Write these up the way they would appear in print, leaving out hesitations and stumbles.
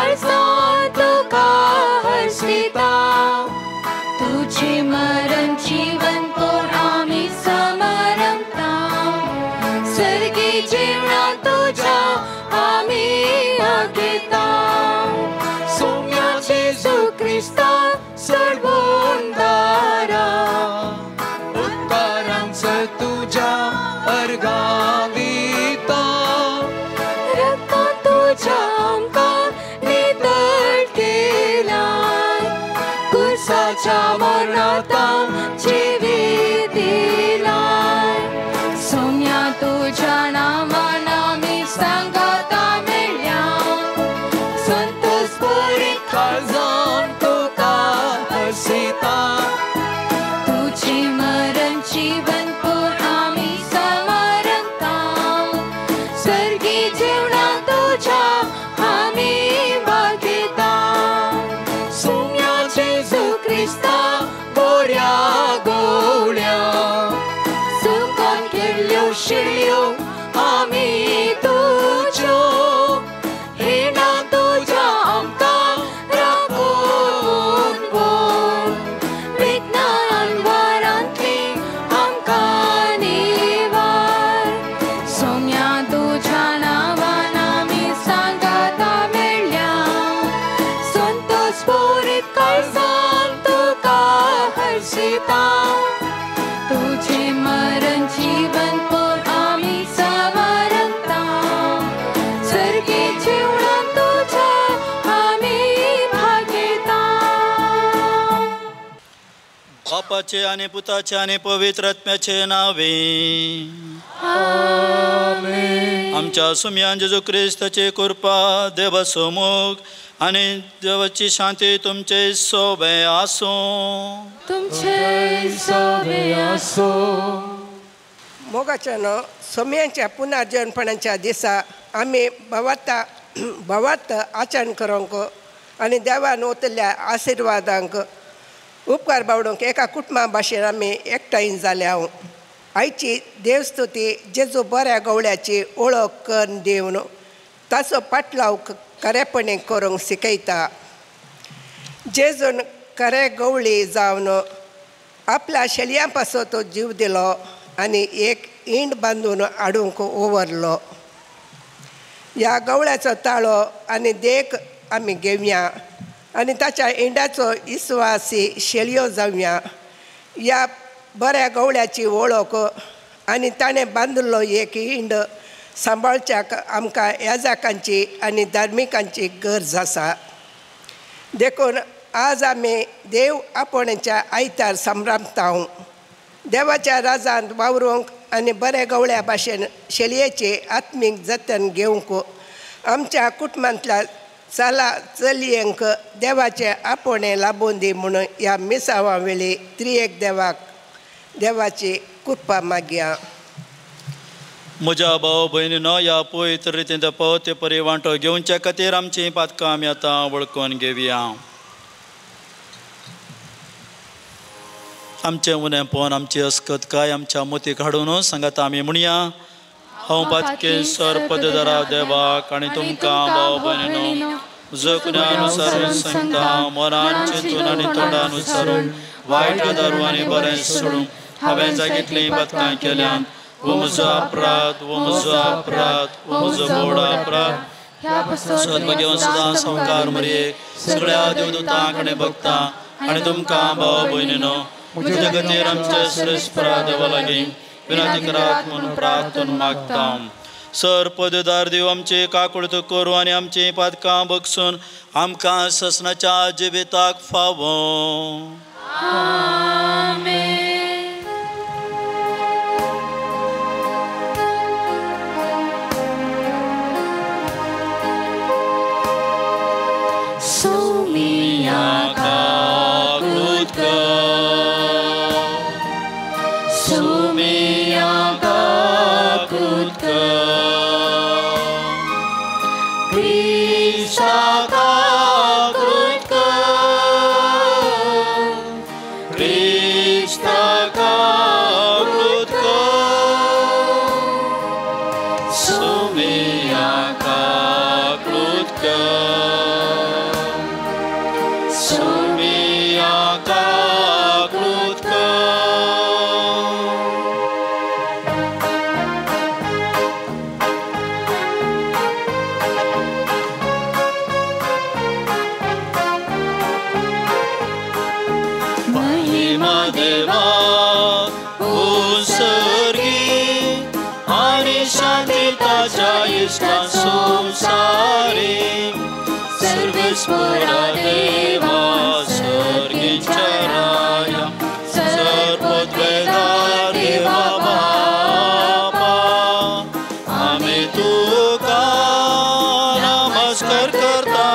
काळजान तुका हर्षिता. तुझे मरण जीवन पोर आमी समारंभता, सर्गी जीवना तुझ्या आमी आगेता. सोम्या जेजू क्रिस्ता सर्वोंदारा, उपकारांच तुझ्या अर्घां दिता. रक्तान तुझ्या आमकां नितळ केलाय, कुर्साच्या मरणांत जिवीत दिलाय. सोम्या तुझ्या नामान आमी सांगाता मेळ्ळ्या, संतोष भरीत काळजान तुका हर्षिता. तुझे मरण जीवन पोर आमी समारंभता, सर्गी जीवना तुझ्या आमी भागयता. सोम्या जेजू क्रिस्ता बोऱ्या गोवळ्या, सुखान केल्ल्यो शिळ्यो आमी तुज्यो, हेणा तुज्या आमकां राखून व्हर, विघ्नान वारांतली आमकां निवार. सोम्या तुज्या नांवान आमी सांगाता मेळ्ळ्या, संतोष भरीत काळजान तुका हर्षिता. तुझे मरण जीवन पोर आमी समारंभता, सर्गी जीवनान तुझ्या आमी भागयता. बापाचे आनी पुताचे आनी पवित्र आत्म्याचे नावे. आमच्या सुम्यान जेजू क्रिस्ताची कृपा, देवाचो मोग आनी देवाची शांती तुमचे सोबे आसूं. तुमचे सोबे आसूं. मोगाच्यान सोम्यांच्या पुनर्जनपणाच्या दिसा आमी भवार्थ आचरण करूंक आनी देवान ओतल्या आशिर्वादांक उपकार बावडूंक एका कुटुंबा भाशेन आमी एकठांय जाल्या. आयची देवस्तुती जेजू बऱ्या गवळ्याची वळख करून दिवन ताचो पाटलाव खरेपणी करूंक शिकयता. जेजून खरे गवळी जावन आपल्या शेलयां पासत तो जीव दिलो आनी एक इंड बांदून हाडूंक उवरलो. ह्या गवळ्याचो ताळो आनी देख आमी घेवया आनी ताच्या इंडाचो विस्वासी शेळयो जावया. ह्या बऱ्या गवळ्याची वळख आनी ताणें बांदिल्लो एक इंड सांबाळच्याक आमकां याजाकांची आनी धार्मिकांची गरज आसा. देखून आज आमी देव आपोवण्याच्या आयतार संभ्रमता. देवाच्या राजांत वावरूंक आनी बऱ्या गवळ्या भाशेन शेलयेचे आत्मीक जतन घेवंक आमच्या कुटुंबांतल्या चला चलयेंक देवाचें आपोवणें लाबून दी म्हणून ह्या मिसावा वेळी त्रिएक देवाक देवाची कृपा मागया. म्हज्या भाव भयणीनो, ह्या पवित्र रितीन पवते परी वांटो घेवच्या खातीर आमचीं पातकां आमी आतां वळखून घेवया. आमचें उणेपण, आमची अस्कतकाय आमच्या मोतीक हाडून सांगात आमी म्हणया, हांव पातके सर पदधरा देवाक आनी तुमकां भाव भयणीनो जगण्यान अनुसरून सांगता, मनान चिंतून आनी तोंडान उच्चारून वायट दारू आनी बरें सोडून हांवें जागीतलीं पातकां केल्यान. वो म्हजो अपराध, वो म्हजो अपराध, वो म्हजो व्हड अपराध. सद्भाग्यवंत सदां संवकार मरये सगळ्या देवदूतां कडेन भक्तां आनी तुमकां भाव भयणीनो म्हज्या खातीर आमच्या श्रेश्ठ देवा लागीं विनंती करात म्हणून प्रार्थना मागता. सर पददार देव आमचे काकुळट करूं आनी आमचीं पातकां बगसून आमकां ससनाच्या जिविताक फावो. Sumia kaklutker. देवा उसर्गी आनी शांती ताच्या इश्टा संवसारी. सर्वेस्परा देवा सर्गीच्या राया सर्वोद्वेदा देवा बापा आमी तुका नमस्कार करता,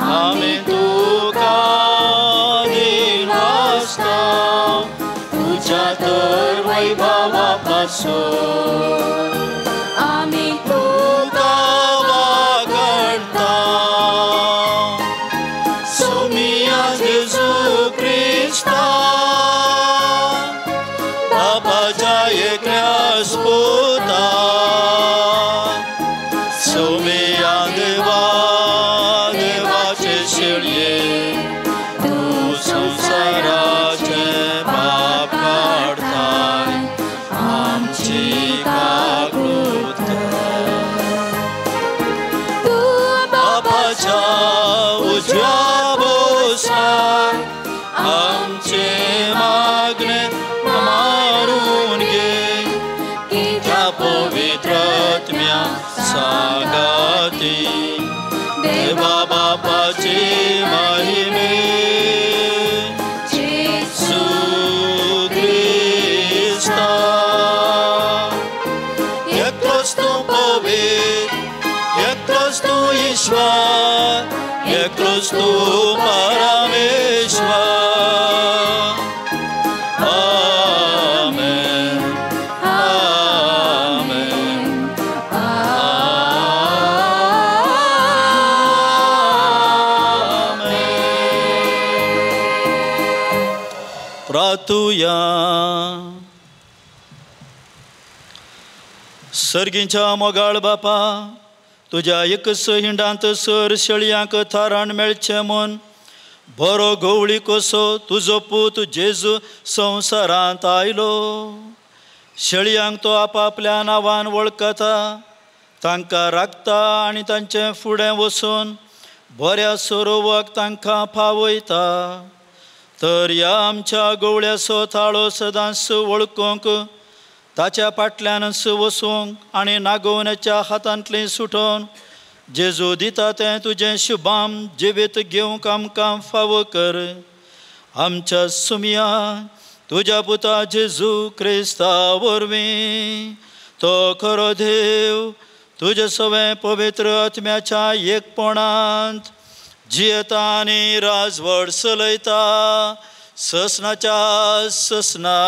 आमी तुका दिनवासता तुज्या तर वैभवा पासून आमी तुका वागणता. सोमिया जेजू क्रिस्ता बापाच्या एकल्याच पुता, सोमिया देवा देवाचे शेळये तूं संवसाराचे पाप काडताय आमची काकूत कर. तूं बापाच्या उजव्या बोसार आमचे मागणे मारून घे, त्या पवित्र आत्म्या सांगाती देवा बापाची महिमे जेजू क्रिस्ता. एकलोच तूं पवित्र, एकलोच तूं ईश्वर, एकलोच तूं परमेश्वर. आमेन आमेन आमेन. प्रार्थुया. सर्गींच्या मोगाळ बापा, तुज्या एकच हिंडांत सर शेळयांक थाराण मेळचें म्हूण बरो गवळी कसो तुजो पूत जेजू संवसारांत आयलो. शेळयांक तो आपापल्या नांवान वळखता, तांकां राखता आनी तांचे फुडें वचून बऱ्या सरोवाक तांकां पावयता. तर ह्या आमच्या गवळ्याचो थाळो सदांच वळखूंक, ताच्या फाटल्यानच वचूंक आनी नागोवण्याच्या हातांतलें सुटोवन जेजू दिता तें तुजें शुभाम जिवीत घेवंक आमकां फावो कर. आमच्या सुमया तुज्या पुता जेजू क्रिस्ता वरवीं तो खरो देव तुजे सवें पवित्र आत्म्याच्या एकपणांत जियेता आनी राजवट चलयता ससनाच्या ससना.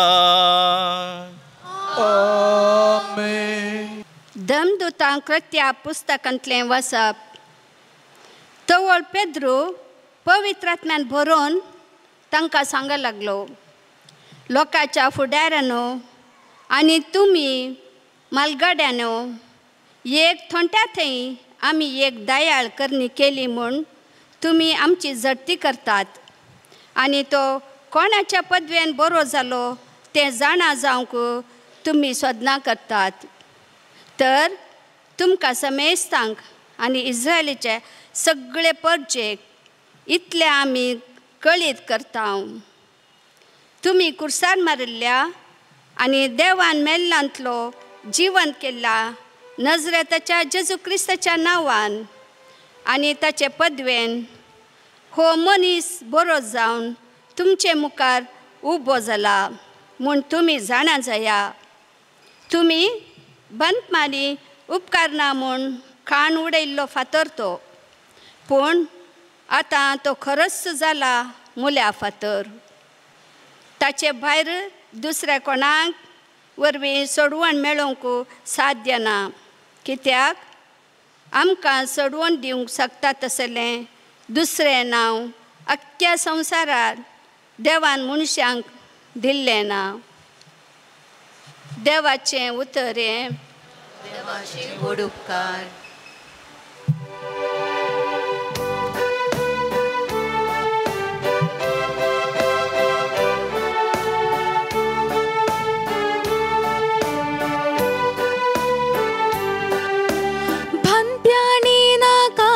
आमेन. धर्मदूतां कृत्या पुस्तकांतलें वाचप. तवळ पेद्रू पवित्र आत्म्यान भरून तांकां सांगूंक लागलो, लोकांच्या फुडाऱ्यानो आनी तुमी मालगाड्यानो, एक थोंट्या थंय आमी एक दयाळ करणी केली म्हूण तुमी आमची झडती करतात आनी तो कोणाच्या पदवेन बरो जालो तें जाणा जावंक तुमी सोदनां करतात. तर तुमकां समेस्तांक आनी इस्रायलीचे सगळे परजेक इतले आमी कळीत करता, तुमी कुर्सार मारिल्ल्या आनी देवान मेल्लांतलो जिवंत केल्ल्या नजरेताच्या जेजू क्रिस्ताच्या नांवान आनी ताचे पदवेन हो मनीस बरो जावन तुमचे मुखार उबो जाला म्हूण तुमी जाणा जाया. तुमी बंदमानी उपकारना म्हूण खाण उडयल्लो फातर तो, पूण आतां तो खरोच जाला मुल्या फातर. ताचे भायर दुसऱ्या कोणाक वरवीं सोडवण मेळोवंक साध्य ना, कित्याक आमकां सोडवण दिवंक शकता तसलें दुसरें नांव अख्ख्या संवसारार देवान मनशांक दिल्लें ना. देवाचें उतर हें. देवाचे व्हड उपकार. भानप्यांनी नाका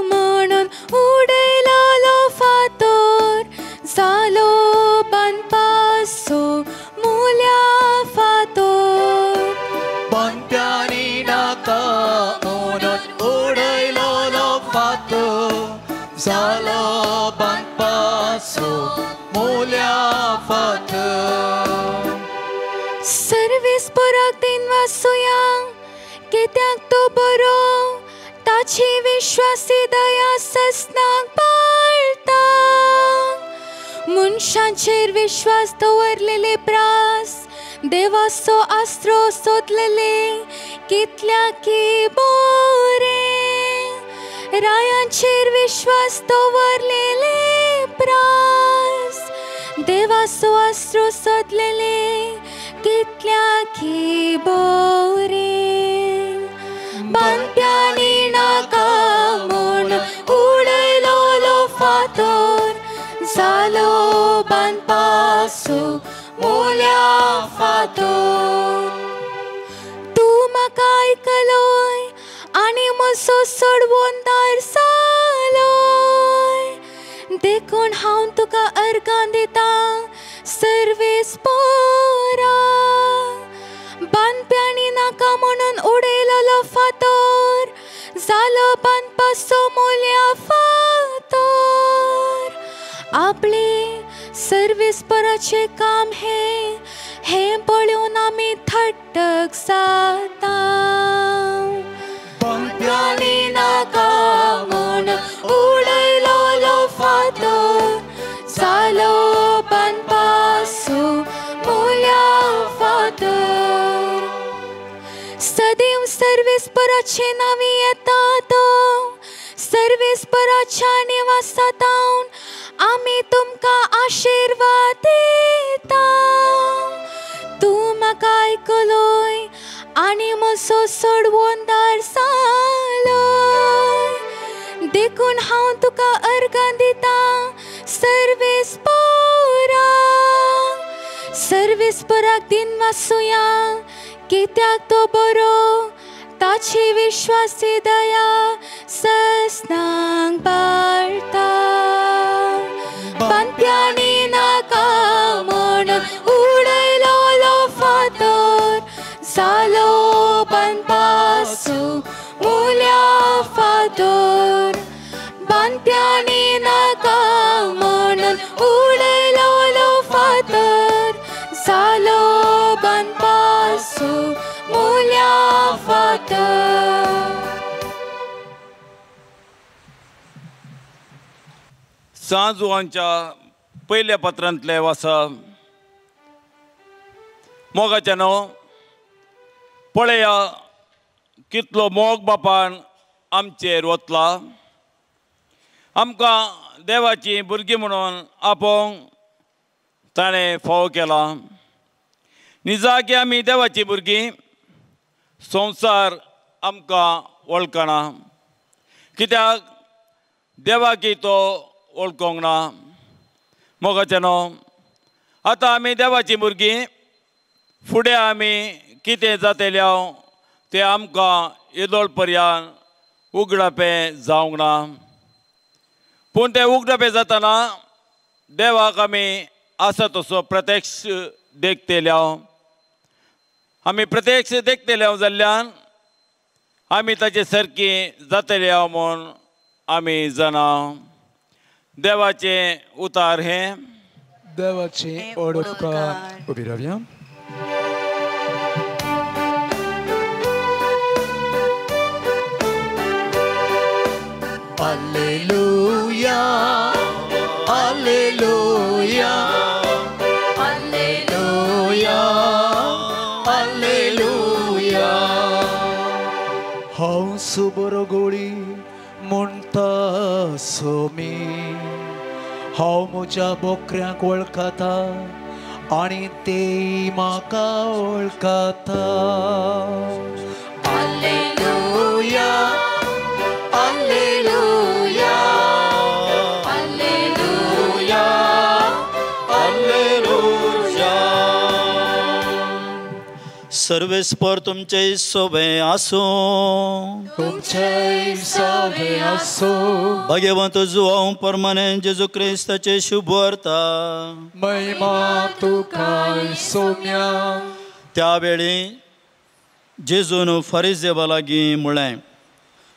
म्हणून उडयलो फातर, जालो बांदपा फातर जालो बांदपाचो मोल्या फातर. सर्वीस पराक दिन वासुया कित्याक तो बरो ताची विश्वासी दया ससनाक पाळता. मनशांचेर विश्वास दवरलेले प्रास देवाचो आस्रो सोदलेले कितल्या की बोरे. रायांचेर विश्वास दवरलेले प्रास देवाचो आस्रो सोदलेले कितल्या की बोरे. बांदप्यांनी नाका म्हूण उडयलोलो फातर जालो बांदपाचो मोल्या फातर. तूं म्हाका आयकलोय आनी म्हजो सोडवणदार जालोय देखून हांव तुका अर्गां दितां सर्वेस पोरा. बांदप्यांनी नाका म्हणून उडयलोलो फातर जालो बांदपाचो मोल्या फातर. आपले सर्वीस पराचें काम हें हें पळोवन आमी थट्टक जाता. बांदप्यांनी नाका म्हूण उडयलोलो फातर जालो बांदपाचो मोल्या फातर. सदैव सर्वीस पराचें नांवी येता तो सर्वीस पराच्या निवासांत आमी तुमकां आशिर्वाद दिता. तूं म्हाका आयकलोय आनी म्हजो सोडवणदार जालोय देखून हांव तुका अर्गां दितां सर्वेस पोरा. सर्वेस पराक दिन वासुया कित्याक तो बरो ताची विश्वासी दया ससनाक पाळता. बांदप्यांनी नाका म्हूण उडयलोलो फातर जालो बांदपाचो मोल्या फातर. बांदप्यांनी नाका म्हणून उडयलोलो फातर जालो बांदपाचो मोल्या फातर. सांजुवांच्या पयल्या पत्रांतले वासा. मोगाच्या न्हू पळया कितलो मोग बापान आमचेर वतला. आमकां देवाची भुरगीं म्हणून आपोवंक ताणें फावो केला. निजाकी आमी देवाची भुरगीं संवसार आमकां वळखना कित्याक देवाकी तो वळखोंक ना. मोगाचें न्हू आतां आमी देवाची भुरगीं फुडें आमी कितें जातलें तें आमकां येदोळ पर्यान उगडापें जावंक ना. पूण तें उगडापें जातना देवाक आमी आसा तसो प्रत्यक्ष देखतले. आमी प्रत्यक्ष देखतले जाल्ल्यान आमी ताचे सारकी जातले म्हूण आमी जाणा. देवाचें उतार हें देवाचें ओडकार. उबी रावया. Alleluia, alleluia, alleluia, alleluia. हांव सुबरो गोळी म्हणटा सोमी हांव म्हज्या बोकऱ्यांक वळखता आनी ते म्हाका वळखता. Alleluia, alleluia, alleluia, alleluia. सर्वेस्पर तुमचे सोबे आसूं. तुमचे सोबे आसूं. भगवंत जुवांव परमानेंत जेजू क्रिस्ताचे शुभ वार्ता. महिमा तुका सोम्या. त्या वेळी जेजून फरिजेवा लागीं म्हळें,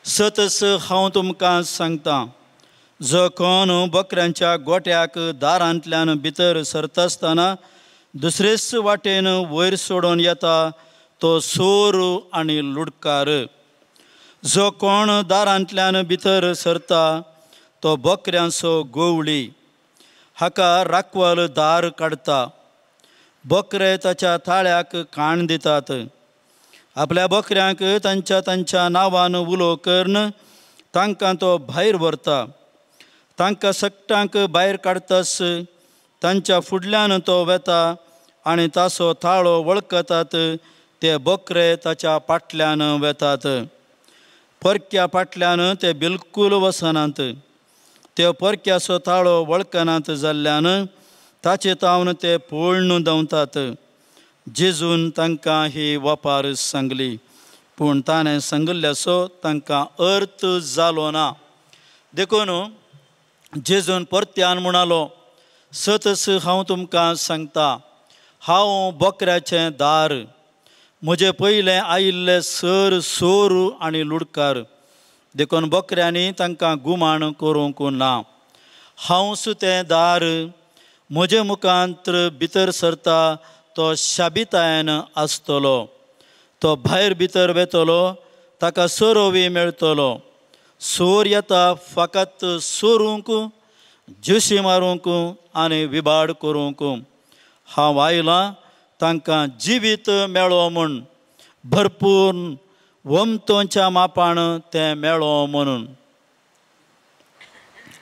सतस हांव तुमकां सांगता, जो कोण बकऱ्यांच्या गोट्याक दारांतल्यान भितर सरता आसतना दुसरेच वाटेन वयर सोडून येता तो चोर आनी लुडकार। जो कोण दारांतल्यान भितर सरता तो बकऱ्यांचो गोवळी। हाका राखवाल दार काडटा। बकरे ताच्या थाळ्याक काण दितात। आपल्या बकऱ्यांक तांच्या तांच्या नांवान उलो करून तांकां तो भायर व्हरता। तांकां सगटांक भायर काडटास तांच्या फुडल्यान तो वेता आनी ताचो थाळो वळखतात। ते बकरे ताच्या फाटल्यान वेतात। परक्या फाटल्यान ते बिलकूल वचनात। ते परक्याचो थाळो वळखनात जाल्ल्यान ताचे तावन ते पळून धांवतात। जेजून तांकां ही वपार सांगली, पूण ताणें सांगिल्ल्याचो तांकां अर्थ जालो ना। देखून जेजून परत्यान म्हणालो, सतस हांव तुमकां सांगता, हांव बकऱ्याचें दार। म्हजे पयलें आयिल्ले सर चोर आनी लुडकार, देखून बकऱ्यांनी तांकां गुमाण करूंक ना। हांव तें दार, म्हजे मुखांत भितर सरता तो शाबितायेन आसतलो। तो भायर भितर वेतलो, ताका सोरोवी मेळटलो। चोर येता फकत चोरूंक, जोशी मारूंक आनी विबाड करूंक। हांव आयलां तांकां जिवीत मेळो म्हूण, भरपूर वमतोंच्या मापान तें मेळो म्हणून।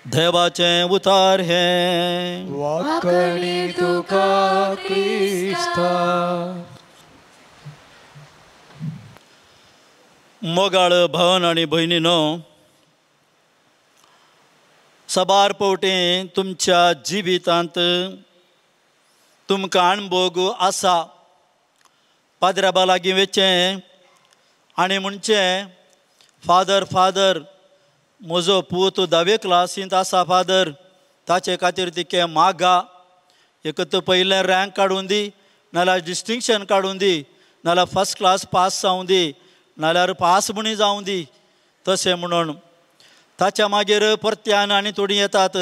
देवाचें उतार हें। वाकणी तुका क्रिस्ता। मोगाळ भावन आनी भयणीनो, साबार पावटी तुमच्या जिवितांत तुमकां अणभोग आसा। पाद्राबा लागीं वचचें आनी म्हणचें, फादर फादर, म्हजो पूत धावे क्लासींत आसा फादर, ताचे खातीर तिके मागा, एक तर पयलें रँक काडून दी, नाल्यार डिस्टिंक्शन काडून दी, नाल्यार फर्स्ट क्लास पास जावं दी, नाल्यार पास म्हणी जावं दी। तशें म्हणून ताच्या मागीर परत्यान आनी थोडीं येतात,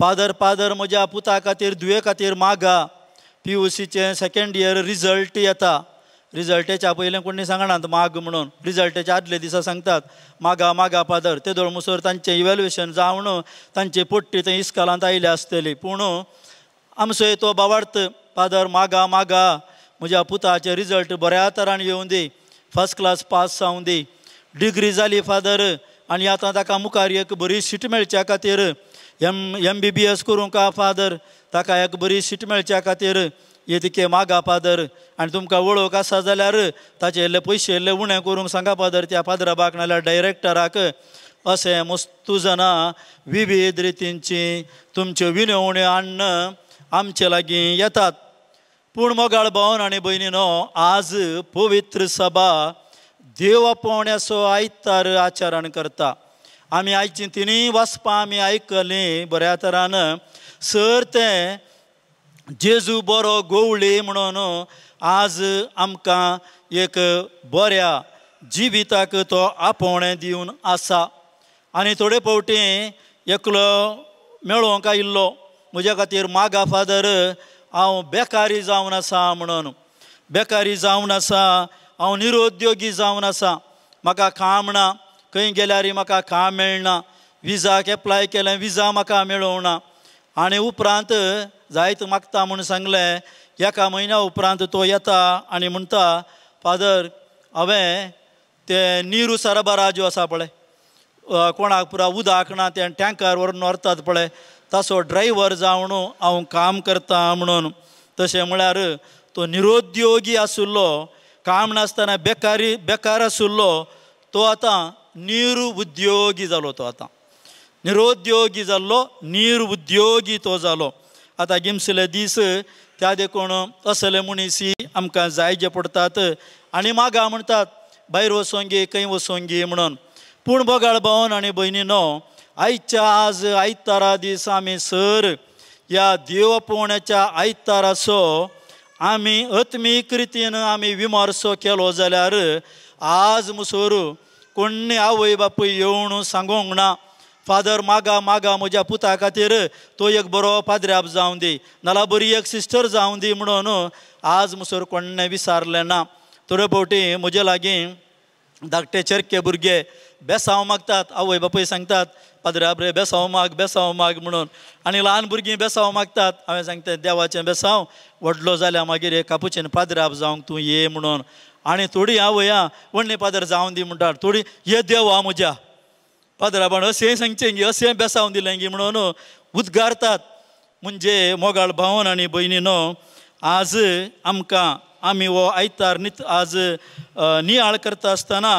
फादर फादर म्हज्या पुता खातीर धुवे खातीर मागा, PUCचें सेकेंड इयर रिजल्ट येता। रिजल्टाच्या पयलें कोणी सांगनात माग म्हणून, रिजल्टाच्या आदले दिसा सांगतात मागा मागा फादर। ते दोळ मुसर तांचें इवेल्युएशन जावन तांची पट्टी थंय इस्कालांत आयल्या आसतली, पूण आमचो तो बावार्थ, फादर मागा मागा, म्हज्या पुताचें रिजल्ट बऱ्या तरान येवं दी, फर्स्ट क्लास पास जावं दी, डिग्री जाली फादर आनी आतां ताका मुखार एक बरी सीट मेळच्या खातीर MBBS करूंक फादर, ताका एक बरी सीट मेळच्या खातीर हे तिके मागा फादर। आनी तुमकां वळख आसा जाल्यार ताचे इल्ले पयशे इल्ले उणें करूंक सांगा फादर त्या फादराबाक नाल्यार डायरेक्टराक। अशें मस्तू जाणां विविध रितींची तुमच्यो विनवण्यो हाडून आमचे लागीं येतात। पूण मोगाळ भावन आनी भयणीनो, आज पवित्र सभा देव आपोवण्याचो आयतार आचरण करता। आमी आयचीं तिनूय वाचपां आमी आयकलीं बऱ्या तरान। सर तें जेजू बरो गोवळी म्हणून आज आमकां एक बऱ्या जिविताक तो आपोवणें दिवन आसा। आनी थोडे फावटी एकलो मेळोंक आयिल्लो म्हज्या खातीर मागा फादर, हांव बेकारी जावन आसा म्हणून, बेकारी जावन आसा, हांव निरुद्योगी जावन आसा, म्हाका काम ना, खंय गेल्यार म्हाका काम मेळना, विजाक एप्लाय केलें विजा म्हाका मेळोंक ना। आनी उपरांत जायत मागता म्हूण सांगलें, एका म्हयन्या उपरांत तो येता आनी म्हणटा, फादर हांवें ते नीरू सरबरा ज्यो आसा पळय, कोणाक पुरा उदक ना ते टँकर व्हरून व्हरतात पळय, ताचो ड्रायव्हर जावन हांव काम करता म्हणून। तशें म्हळ्यार तो निरुद्योगी आशिल्लो, काम नासतना बेकार आशिल्लो, तो आतां निरुद्योगी जालो। तो आतां निरुद्योगी जाल्लो, निरुद्योगी तो जालो। आतां गिमसले दीस त्या देखून असले मनीस आमकां जाय जे पडटात आनी मागा म्हणटात भायर वचोंगी खंय वचोंगी म्हणून। पूण बोगाळ भावन आनी भयणीनो, आयच्या आज आयतारा दीस आमी सर ह्या देव आपोवण्याच्या आयताराचो आमी आत्मीक रितीन आमी विमर्सो केलो जाल्यार आज मुसोर कोण्णी आवय बापूय येवन सांगूंक ना फादर मागा मागा म्हज्या पुता खातीर तो एक बरो पाद्र्याब जावं दी नाल्यार बरी एक सिस्टर जावं दी म्हणून आज मुसर कोण्णें विचारलें ना. थोडे फावटी म्हजे लागीं धाकटे चेरके भुरगे बेसांव मागतात, आवय बापूय सांगतात पाद्र्याब रे बेसांव माग बेसांव माग म्हणून, आनी ल्हान भुरगीं बेसांव मागतात. हांवें सांगता देवाचें बेसांव व्हडलो जाल्यार मागीर एक कापुचीन पाद्र्याब जावंक तूं ये म्हणून. आनी थोडी आवया व्हडली पादर जावं दी म्हणटात, थोडी ये देवा म्हज्या पाद्राबान अशें सांगचें गी अशें बेसांव दिलें गी म्हणून उद्गारतात. म्हणजे मोगाळ भावन आनी भयणीनो आज आमकां आमी हो आयतार नित आज नियाळ करता आसतना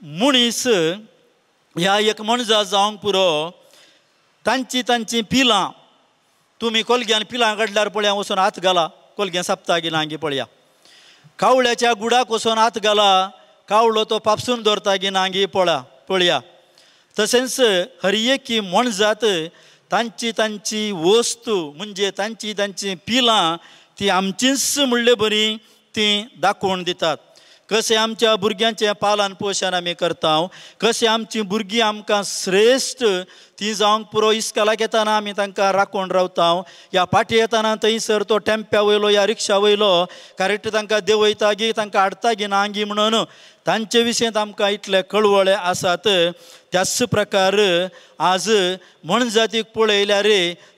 मनीस ह्या एक मनजा जावंक पुरो तांची तांची पिलां तुमी कोलग्यान पिलां काडल्यार पळया वचून हात घाला कोलग्यान सापता गी ना गी पळया, कावळ्याच्या गुडाक वचून हात घाला कावळो तो पापसून दवरता गी ना गी पळया पळया. तशेंच हर एकी मोनजात तांची तांची वस्तू म्हणजे तांची तांची पिलां ती आमचीच म्हणले बरी ती दाखोवन दितात. कशें आमच्या भुरग्यांचें पालन पोशण आमी करता, कशें आमचीं भुरगीं आमकां श्रेश्ठ ती जावंक पुरो इस्कालाक येताना आमी तांकां राखून रावता, ह्या पाटी येताना थंयसर तो टेम्प्या वयलो या रिक्षा वयलो करेक्ट तांकां देंवयता गी तांकां हाडटा गी ना गी म्हणून तांचे विशयंत आमकां इतले कळवळे आसात. त्याच प्रकार आज मोनजातीक पळयल्यार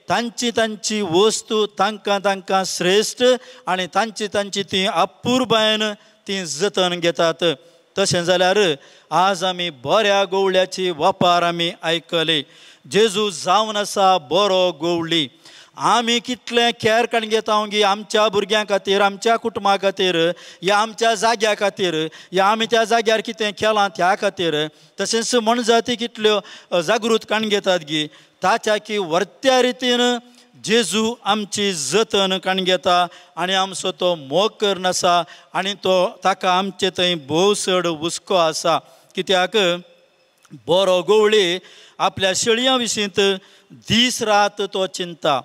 तांची तांची वस्तू तांकां तांकां श्रेश्ठ आनी तांची तांची ती अपुरबायेन ती जतन घेतात. तशें जाल्यार आज आमी बऱ्या गोवळ्याची वापार आमी आयकली. जेजू जावन आसा बरो गोवळी. आमी कितलें कॅर काडून घेता गी आमच्या भुरग्यां खातीर, आमच्या कुटुंबा खातीर, या आमच्या जाग्या खातीर, या आमी त्या जाग्यार कितें केलां त्या खातीर. तशेंच मोनजाती कितल्यो जागृत काडून घेतात गी ताच्या की वर्त्या रितीन जेजू आमची जतन काडून घेता आनी आमचो तो मोग करून आसा आनी तो ताका आमचे थंय भोव चड हुस्को आसा. कित्याक बरो गोवळी आपल्या शेळयां विशींत दीस रात तो चिंता,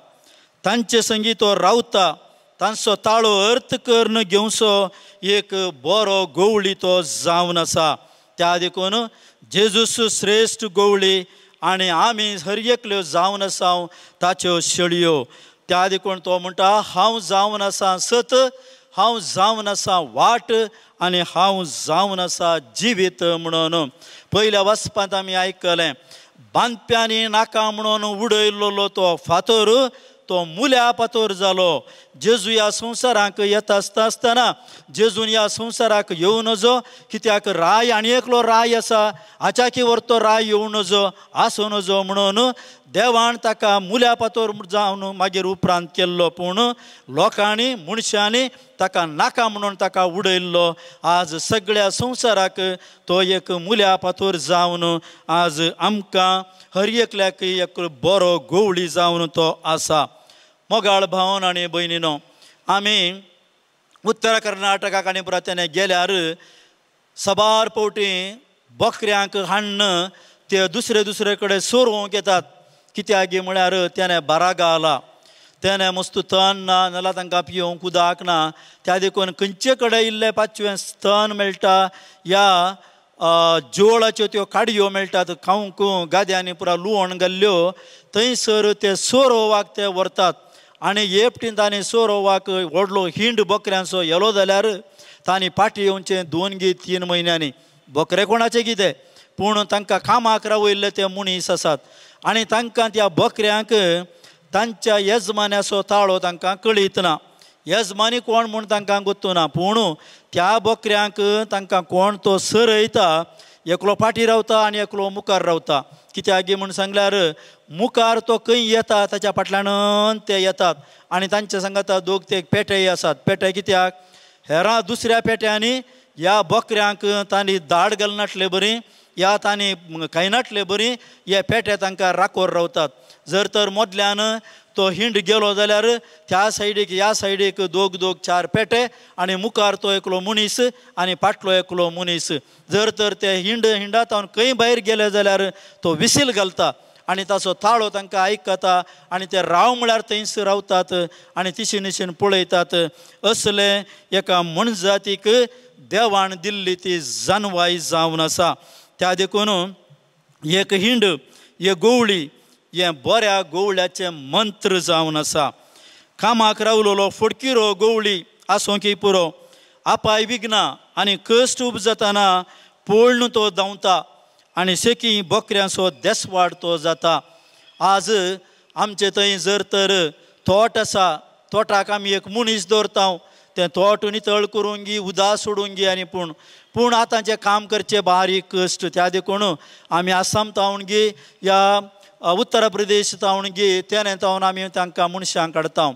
तांचे संगी तो रावता, तांचो ताळो अर्थ करून घेवचो एक बरो गोवळी तो जावन आसा. त्या देखून जेजूस श्रेश्ठ गोवळी आनी आमी हर एकल्यो जावन आसा ताच्यो शेळयो. त्या देखून तो म्हणटा हांव जावन आसा सत, हांव जावन आसा वाट आनी हांव जावन आसा जिवीत म्हणून. पयल्या वाचपांत आमी आयकलें बांदप्यांनी नाका म्हणून उडयल्लो तो फातर तो मुल्या पातोर जालो. जेजू ह्या संवसाराक येता आसता आसतना जेजून ह्या संवसाराक येवं नजो कित्याक राय आनी एकलो राय आसा हाच्याकी व्हरतो राय येवं नजो आसूं नजो म्हणून देवान ताका मुल्या पातोर जावन मागीर उपरांत केल्लो. पूण लोकांनी मनशांनी ताका नाका म्हणून ताका उडयल्लो. आज सगळ्या संवसाराक तो एक मुल्या पातोर जावन आज आमकां हर एकल्याक एक बरो गोवळी जावन तो आसा. मोगाळ भावन आनी भयणीनो आमी उत्तर कर्नाटकाक आनी प्रांतांनी गेल्यार साबार फावटी बकऱ्यांक हाडून ते दुसरे दुसरे कडेन सोरोवंक येतात. कित्याक गी म्हळ्यार तेणें बारागा आला, तेणें मस्त तण ना नाल्यार तांकां पिवंक उदक ना. त्या देखून खंयचे कडेन इल्लें पांचवें तण मेळटा या जोळाच्यो त्यो काडयो मेळटात खावंक गाद्यांनी पुरा लुवण घाल्ल्यो थंयसर ते सोरोवाक ते व्हरतात. आनी एकटीन तांणी सोरोवाक व्हडलो हिंड बकऱ्यांचो येलो जाल्यार तांणी फाटीं येवचें 2 गी 3 म्हयन्यांनी. बकरे कोणाचे कितें पूण तांकां कामाक रावयल्ले ते मनीस आसात आनी तांकां त्या बकऱ्यांक तांच्या येजमान्याचो ताळो तांकां कळीत ना. येजमानी कोण म्हूण तांकां गोत्तू ना, पूण त्या बकऱ्यांक तांकां कोण तो सरयता. एकलो फाटीं रावता आनी एकलो मुखार रावता. कित्याक गी म्हूण सांगल्यार मुखार तो खंय येता ताच्या फाटल्यान ते येतात आनी तांचे सांगाता दोग ते पेटेय आसात. पेटे कित्याक हेरां दुसऱ्या पेट्यांनी ह्या बकऱ्यांक तांणी दाड घालनाटले बरी या तांणी खायनाटले बरी हे पेटे तांकां राखोर रावतात. जर तर मदल्यान तो हिंड गेलो जाल्यार त्या सायडीक ह्या सायडीक दोग दोग 4 पेटे आनी मुखार तो एकलो मनीस आनी फाटलो एकलो मनीस. जर तर ते हिंड हिंडातावन खंय भायर गेले जाल्यार तो विसील घालता आनी ताचो ताळो तांकां आयकता आनी ते राव म्हळ्यार थंयच रावतात आनी तिशीन तिशीन पळयतात. असले एका मनजातीक देवान दिल्ली ती जानवाय जावन आसा. त्या देखून एक हिंड एक गोवळी हें बऱ्या गोवळ्याचें मंत्र जावन आसा. कामाक रावलोलो फडकिरो गोवळी आसूंक पुरो आपाय विघ्नां आनी कश्ट उपजतना पळून तो धांवता आनी शेकी बोकऱ्यांचो देसवाड तो जाता. आज आमचे थंय जर तर तोट आसा, तोटाक आमी एक मनीस दवरता, तें तोट नितळ करूंक गी उदक सोडूंक गी आनी पूण पूण आतांचें काम करचें बारीक कश्ट. त्या देखून आमी आसाम तावन गी या उत्तर प्रदेश तावन गी तेणे तावन आमी तांकां मनशांक काडटा.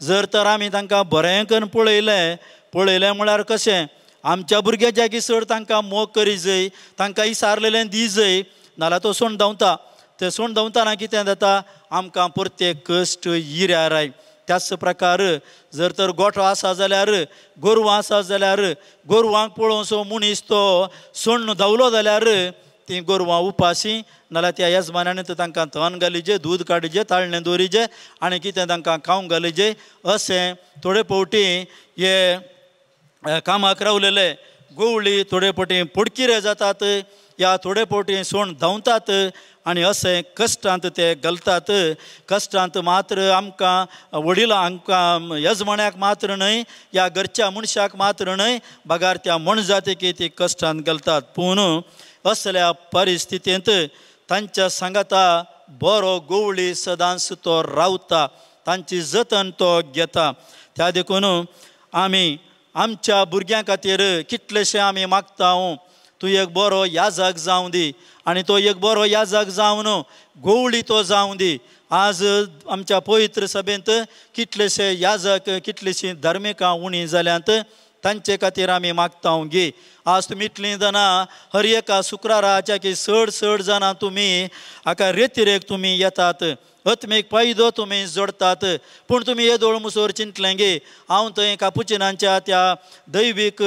जर तर आमी तांकां बरें करून पळयलें पळयलें म्हळ्यार कशें आमच्या भुरग्याच्या की चड तांकां मोग करी जाय, तांकां इसारलेलें दी जाय, नाल्यार तो सोण धांवता. ते सोण धांवतना कितें जाता आमकां परते कश्ट इऱ्यार. त्याच प्रकार जर तर गोठो आसा जाल्यार गोरवां आसा जाल्यार गोरवांक पळोवचो मनीस तो सोण्ण धांवलो जाल्यार तीं गोरवां उपाशी, नाल्यार त्या येजमानांनी तर तांकां तण घालिजे, दूद काडिजे, ताळणें दवरिजे आनी कितें तांकां खावंक घालिजे. अशें थोडे फावटी हे कामाक रावलेले गोवळी थोडे फावटी पडकिरे जातात या थोडे फावटी सोण धांवतात आनी अशें कश्टांत ते घालतात. कश्टांत मात्र आमकां वडिलां आमकां येजमान्याक मात्र न्हय या घरच्या मनशाक मात्र न्हय बगार त्या मोनजातीक ती कश्टांत घालतात. पूण असल्या परिस्थितींत तांच्या सांगाता बरो गोवळी सदांच तो रावता, तांची जतन तो घेता. त्या देखून आमी आमच्या भुरग्यां खातीर कितलेशे आमी मागता तूं एक बरो याजक जावं दी आनी तो एक बरो याजक जावन गोवळी तो जावं दी. आज आमच्या पवित्र सभेंत कितलेशे याजक कितलेशीं धार्मिकां उणी जाल्यांत, तांचे खातीर आमी मागता गी. आज तुमी इतलीं जाणां हर एका शुक्राराच्या की चड चड जाणां तुमी हाका रेतिरेक तुमी येतात, आत्मीक फायदो तुमी जोडतात. पूण तुमी येदोळ मुसोर चिंतलें गे हांव थंय कापुचिनांच्या त्या दैवीक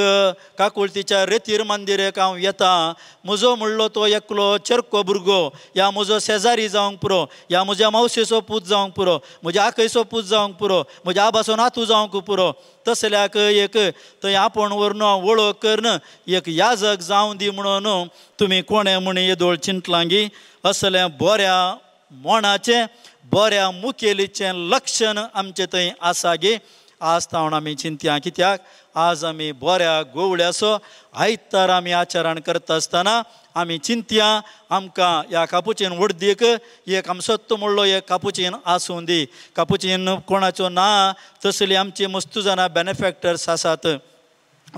काकुळतीच्या रेतीर मंदिरेक हांव येता, म्हजो म्हणलो तो एकलो चेरको भुरगो या म्हजो शेजारी जावंक पुरो, या म्हज्या मावशेचो पूत जावंक पुरो, म्हज्या आकयचो पूत जावंक पुरो, म्हज्या आबाचो नातू जावंक पुरो, तसल्याक एक थंय आपोवन व्हरून वळख करून एक याजक जावं दी म्हणून तुमी कोणें म्हण येदोळ चिंतलां गी. असलें बऱ्या मोणाचें बऱ्या मुखेलीचें लक्षण आमचें थंय आसा गे. आज तावन आमी चिंतया कित्याक आज आमी बऱ्या गोवळ्याचो आयतार आमी आचरण करता आसतना आमी चिंतया आमकां ह्या कापुचीन वडदीक एक आमसत्तो म्हणलो एक कापुचीन आसूं दी. कापुचीन कोणाचो ना तसली आमची मस्तू जाणां बेनिफॅक्टर्स आसात.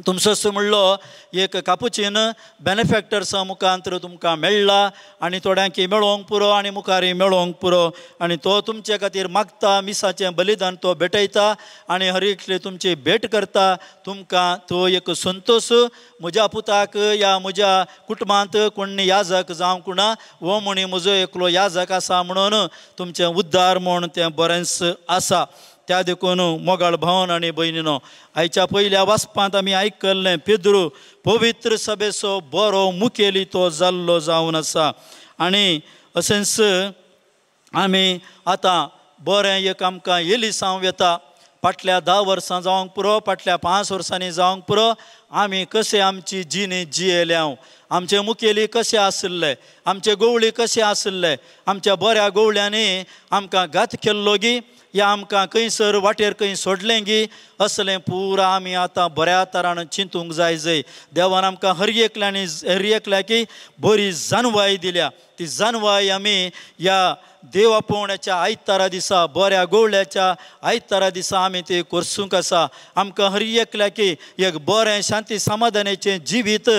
तुमचोच म्हणलो एक कापुचीन बेनिफॅक्टर्सा मुखांतर तुमकां मेळ्ळा आनी थोड्यांकी मेळोवंक पुरो आनी मुखारय मेळोवंक पुरो आनी तो तुमचे खातीर मागता, मिसाचें बलिदान तो भेटयता आनी हर एकले तुमची भेट करता. तुमकां तो एक संतोश म्हज्या पुताक या म्हज्या कुटुंबांत कोण याजक जावंक ना हो म्हणी म्हजो एकलो याजक आसा म्हणून तुमचें उद्धार म्हूण तें बरेंच आसा. त्या देखून मोगाळ भावन आनी भयणीनो आयच्या पयल्या वाचपांत आमी आयकल्लें पेद्रू पवित्र सभेचो बरो मुखेली तो जाल्लो जावन आसा. आनी अशेंच आमी आतां बरें एक आमकां एलिसांव येता, फाटल्या 10 वर्सां जावंक पुरो, फाटल्या 5 वर्सांनी जावंक पुरो, आमी कशें आमची जिणी जियेल्या, आमचे मुखेली कशे आशिल्ले, आमचे गोवळी कशे आशिल्ले, आमच्या बऱ्या गोवळ्यांनी आमकां घात केल्लो गी या आमकां खंयसर वाटेर खंय सोडलें गी, असलें पुरा आमी आतां बऱ्या तरान चिंतूंक जाय जय. देवान आमकां हर एकल्यानी हर एकल्याकी बरी जानवाय दिल्या, ती जानवाय आमी ह्या देव आपोवण्याच्या आयतारा दिसा बऱ्या गोवळ्याच्या आयतारा दिसा आमी ते कोर्सूंक आसा. आमकां हर एकल्याकी एक बरें शांती समाधानाचें जिवीत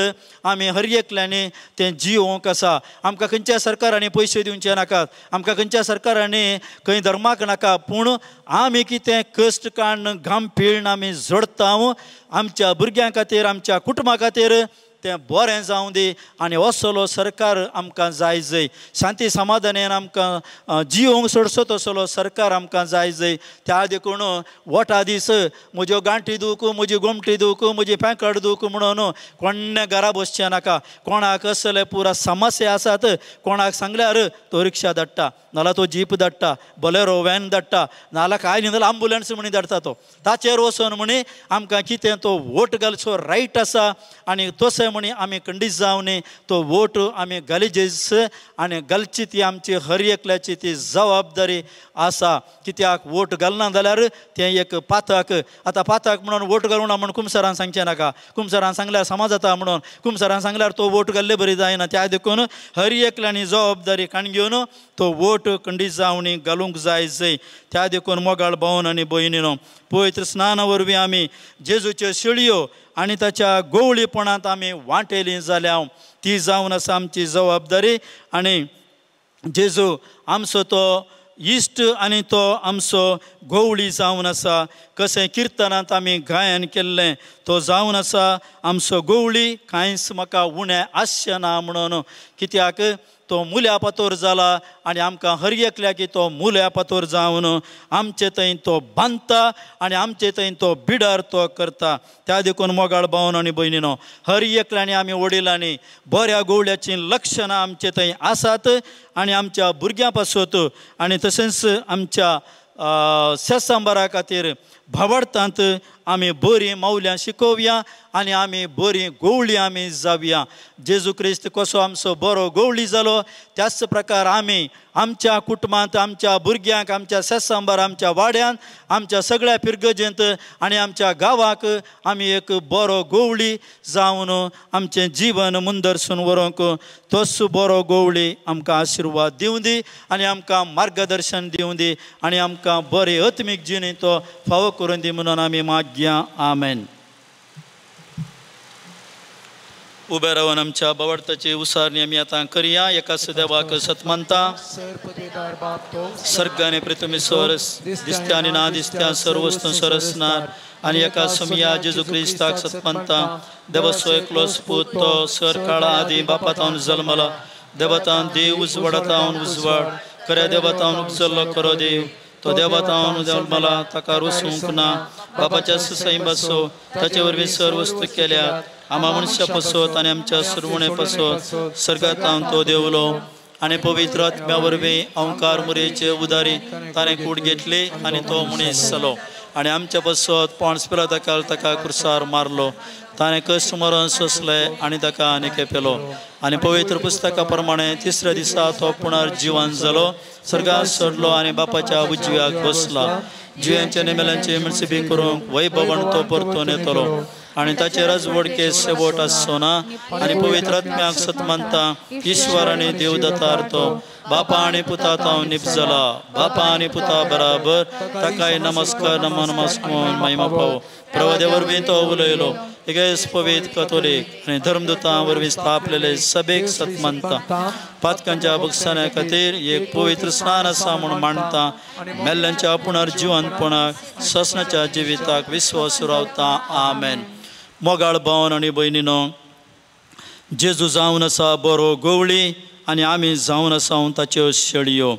आमी हर एकल्यांनी तें जियोवंक आसा. आमकां खंयच्या सरकारांनी पयशे दिवचे नाकात, आमकां खंयच्या सरकारांनी खंय धर्माक नाका, पूण आमी कितें कश्ट काडून घाम पिळून आमी जोडता आमच्या भुरग्यां खातीर आमच्या कुटुंबा खातीर तें बरें जावं दी आनी असलो सरकार आमकां जाय जय. शांती समाधानान आमकां जियोवंक सोडसो तसलो सरकार आमकां जाय जय. त्या देखून वोटा दीस म्हज्यो गांठी दूख म्हजी गोमटी दूख म्हजी पेंकट दूख म्हणून कोण्णें घरा बसचें नाका. कोणाक असले पुरा समस्या आसात कोणाक सांगल्यार तो रिक्षा धाडटा, नाल्यार तो जीप धाडटा, बोलेरो व्हॅन धाडटा, नाल्यार कांय न्ही जाल्यार आंबुलन्स म्हणी धाडटा. तो ताचेर वचून म्हणी आमकां कितें तो वोट घालचो रायट आसा आनी तशें सेरेमनी आमी खंडीत जावनी तो वोट आमी घालीजेस आनी घालची ती आमची हर एकल्याची ती जबाबदारी आसा. कित्याक वोट घालना जाल्यार तें एक पातक. आतां पातक म्हणून वोट घालूना म्हूण कुमसरान सांगचें नाका, कुमसरान सांगल्यार समाज जाता म्हणून, कुमसरान सांगल्यार तो वोट घाल्ले बरी जायना. त्या देखून हर एकल्यानी जबाबदारी काण घेवन तो वोट खंडीत जावनी घालूंक जाय जय. त्या देखून मोगाळ भावन आनी भयणीनो पवित्र स्नाना वरवीं आमी जेजूच्यो शिळयो आनी ताच्या गोवळीपणांत आमी वांटेली जाल्या ती जावन आसा आमची जबाबदारी. आनी जेजू आमचो तो इश्ट आनी तो आमचो गोवळी जावन आसा. कशें किर्तनांत आमी गायन केल्लें तो जावन आसा आमचो गोवळी, कांयच म्हाका उणें आसचें ना म्हणून. कित्याक तो मुल्या पातोर जाला आनी आमकां हर एकल्याक तो मुल्या पातोर जावन आमचे थंय तो बांदता आनी आमचे थंय तो बिडार तो करता. त्या देखून मोगाळ भावन आनी भयणीनो हर एकल्यानी आमी वडिलांनी बऱ्या गोवळ्याचीं लक्षणां आमचे थंय आसात आनी आमच्या भुरग्यां पासत आनी तशेंच आमच्या सेसांबारा खातीर भावार्थांत आमी बरीं मावल्यां शिकोवया आनी आमी बरीं गोवळी आमी जावया. जेजू क्रिस्त कसो आमचो बरो गोवळी जालो त्याच प्रकार आमी आमच्या कुटुंबांत आमच्या भुरग्यांक आमच्या सेसांबार आमच्या वाड्यांत आमच्या सगळ्या फिरगजेंत आनी आमच्या गांवाक आमी एक बरो गोवळी जावन आमचें जिवन मुंदरसून व्हरूंक तोच बरो गोवळी आमकां आशिर्वाद दिवं दी आनी आमकां मार्गदर्शन दिवं दी आनी आमकां बरे आत्मीक जिणे तो फावो करून दी म्हणून आमी मागया. आमेन. उबे रावन आमच्या बावडताची उसारणी आमी आतां करया. एका सदेवाक सतमानता सर्ग आनी पृथ्वी सरस दिसत्या आनी ना दिसत्या सर्व वस्तू सरसणार आनी एका समया जेजू क्रिस्ताक सतमानता देवाचो एकलो पूत तो सर काळा आदी बापातावन जल्मला देवतान देव उजवाडातावन उजवाड खऱ्या देवतावन उपजल्लो खरो देव तो देवतावन जल्मला ताका रुसूंक ना बापाच्या सैमाचो ताचे वरवीं सर्व वस्तू केल्यात आमा मनशा पसत आनी आमच्या सुरवणे पसत सर्गांत तो देवलो आनी पवित्र आत्म्या वरवीं अंकार मुरेचे उदारी ताणें कूड घेतली आनी तो मनीस जालो आनी आमच्या पसत पोंस पिलाताकाल ताका कुर्सार मारलो ताणें कश्ट मरण सोंसलें आनी ताका आनी खेपेलो आनी पवित्र पुस्तका प्रमाणे तिसऱ्या दिसा तो पुनर्जिवन जालो सर्गात सरलो आनी बापाच्या उजव्याक बसला जिव्यांचे आनी मेल्यांचे मनसिबी करूंक वैभवन तो परतून येतलो आनी ताचे रजवडके शेवट आसचो ना आनी पवित्र आत्म्याक सतमानता ईश्वर आनी देवदत्तार तो बापा आनी पुता तावन निपजला बापा आनी पुता बराबर ताकाय नमस्कार नमो नमस्कार महिमा पावो प्रभु वरवीं तो उलयलो एकेच पवित्र कथोलीक आनी धर्मदूतां वरवीं स्थापलेले सभेक सतमानता पातकांच्या बक्षाण्या खातीर एक पवित्र स्नान आसा म्हूण मांडता मेल्ल्यांच्या पुनर्जिवनपणाक ससनाच्या जिविताक विश्वास रावता. आमेन. मोगाळ भावन आनी भयणीनो जेजू जावन आसा बरो गोवळी आनी आमी जावन आसा ताच्यो शेळयो.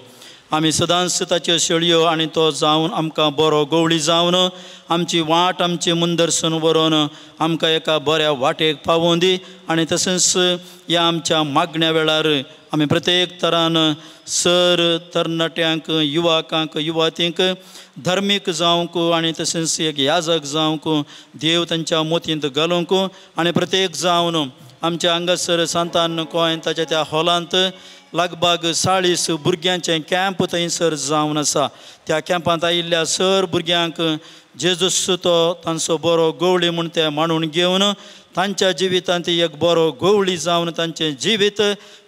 आमी सदांच ताच्यो शेळयो आनी तो जावन आमकां बरो गोवळी जावन आमची वाट आमची मुंदरसून व्हरोन आमकां एका बऱ्या वाटेक पावोवन दी. आनी तशेंच ह्या आमच्या मागण्या वेळार आमी प्रत्येक तरान सर तरणाट्यांक युवकांक युवतींक धार्मीक जावंक आनी तशेंच एक याजक जावंक देव तांच्या मोतींत घालूंक आनी प्रत्येक जावन आमच्या हांगासर सांतान गोंय ताच्या त्या हॉलांत लगभग 40 भुरग्यांचें कॅम्प थंयसर जावन आसा. त्या कॅम्पांत आयिल्ल्या सर भुरग्यांक जेजूस तो तांचो बरो गवळी म्हूण ते मांडून घेवन तांच्या जिवितांत एक बरो गवळी जावन तांचें जिवीत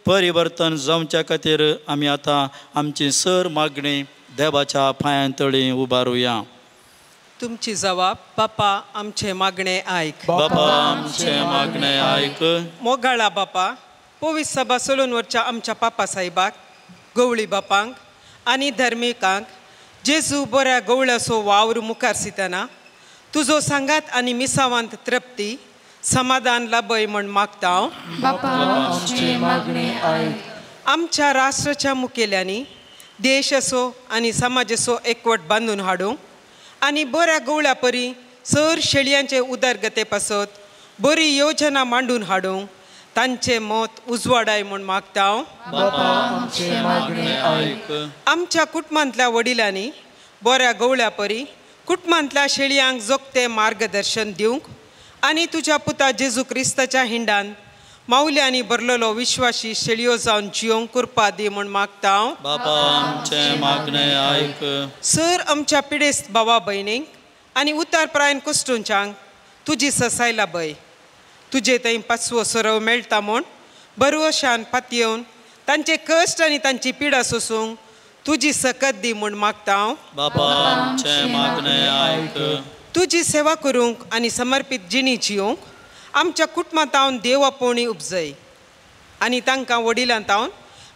परिवर्तन जावच्या खातीर आमी आतां आमची सर मागणी देवाच्या पांयां तळी उबारुया. तुमची जवाब बापा आमचे मागणे आयक. बापा आमचे मागणे आयक. मोगाळा बापा पवित्र सभा सोलून वरच्या आमच्या पापा साहेबाक गवळी बापांक आनी धर्मिकांक जेजू बऱ्या गवळ्याचो वावर मुखार सितना तुजो सांगात आनी मिसावांत तृप्ती समाधान लाभय म्हण मागता हांव. बापा आमचे मागणे आयक. आमच्या राष्ट्राच्या मुखेल्यांनी देशाचो आनी समाजाचो एकवट बांदून हाडूंक आनी बऱ्या गवळ्या परी सर शेळयांचे उदरगते पासत बरी योजना मांडून हाडूंक तांचें मत उजवाडाय म्हूण मागता हांव. बापा आमचे मागणे आयक. आमच्या कुटुंबांतल्या वडिलांनी बऱ्या गवळ्या परी कुटुंबांतल्या शेळयांक जोगतें मार्गदर्शन दिवंक आनी तुज्या पुता जेजू क्रिस्ताच्या हिंडान माऊल्यांनी भरलेलो विश्वासी शेळयो जावन जियोंक कृपा दी म्हूण मागता. बापा आमचें मागणें आयक. सर आमच्या पिडेस्त भावा भयणींक आनी उतार प्रायन कुश्टूंच्यांक तुजी ससाय लाभय. तुजे थंय पाचवो सरव मेळटा म्हूण बरवशान पातयेवन तांचे कश्ट आनी तांची पिडा सोसूंक तुजी सकत दी म्हूण मागता. बापा आमचें मागणें आयक. तुजी सेवा करूंक आनी समर्पीत जिणी जियोंक आमच्या कुटुंबांतावन देव आपोवणी उपजय आनी तांकां वडिलांतावन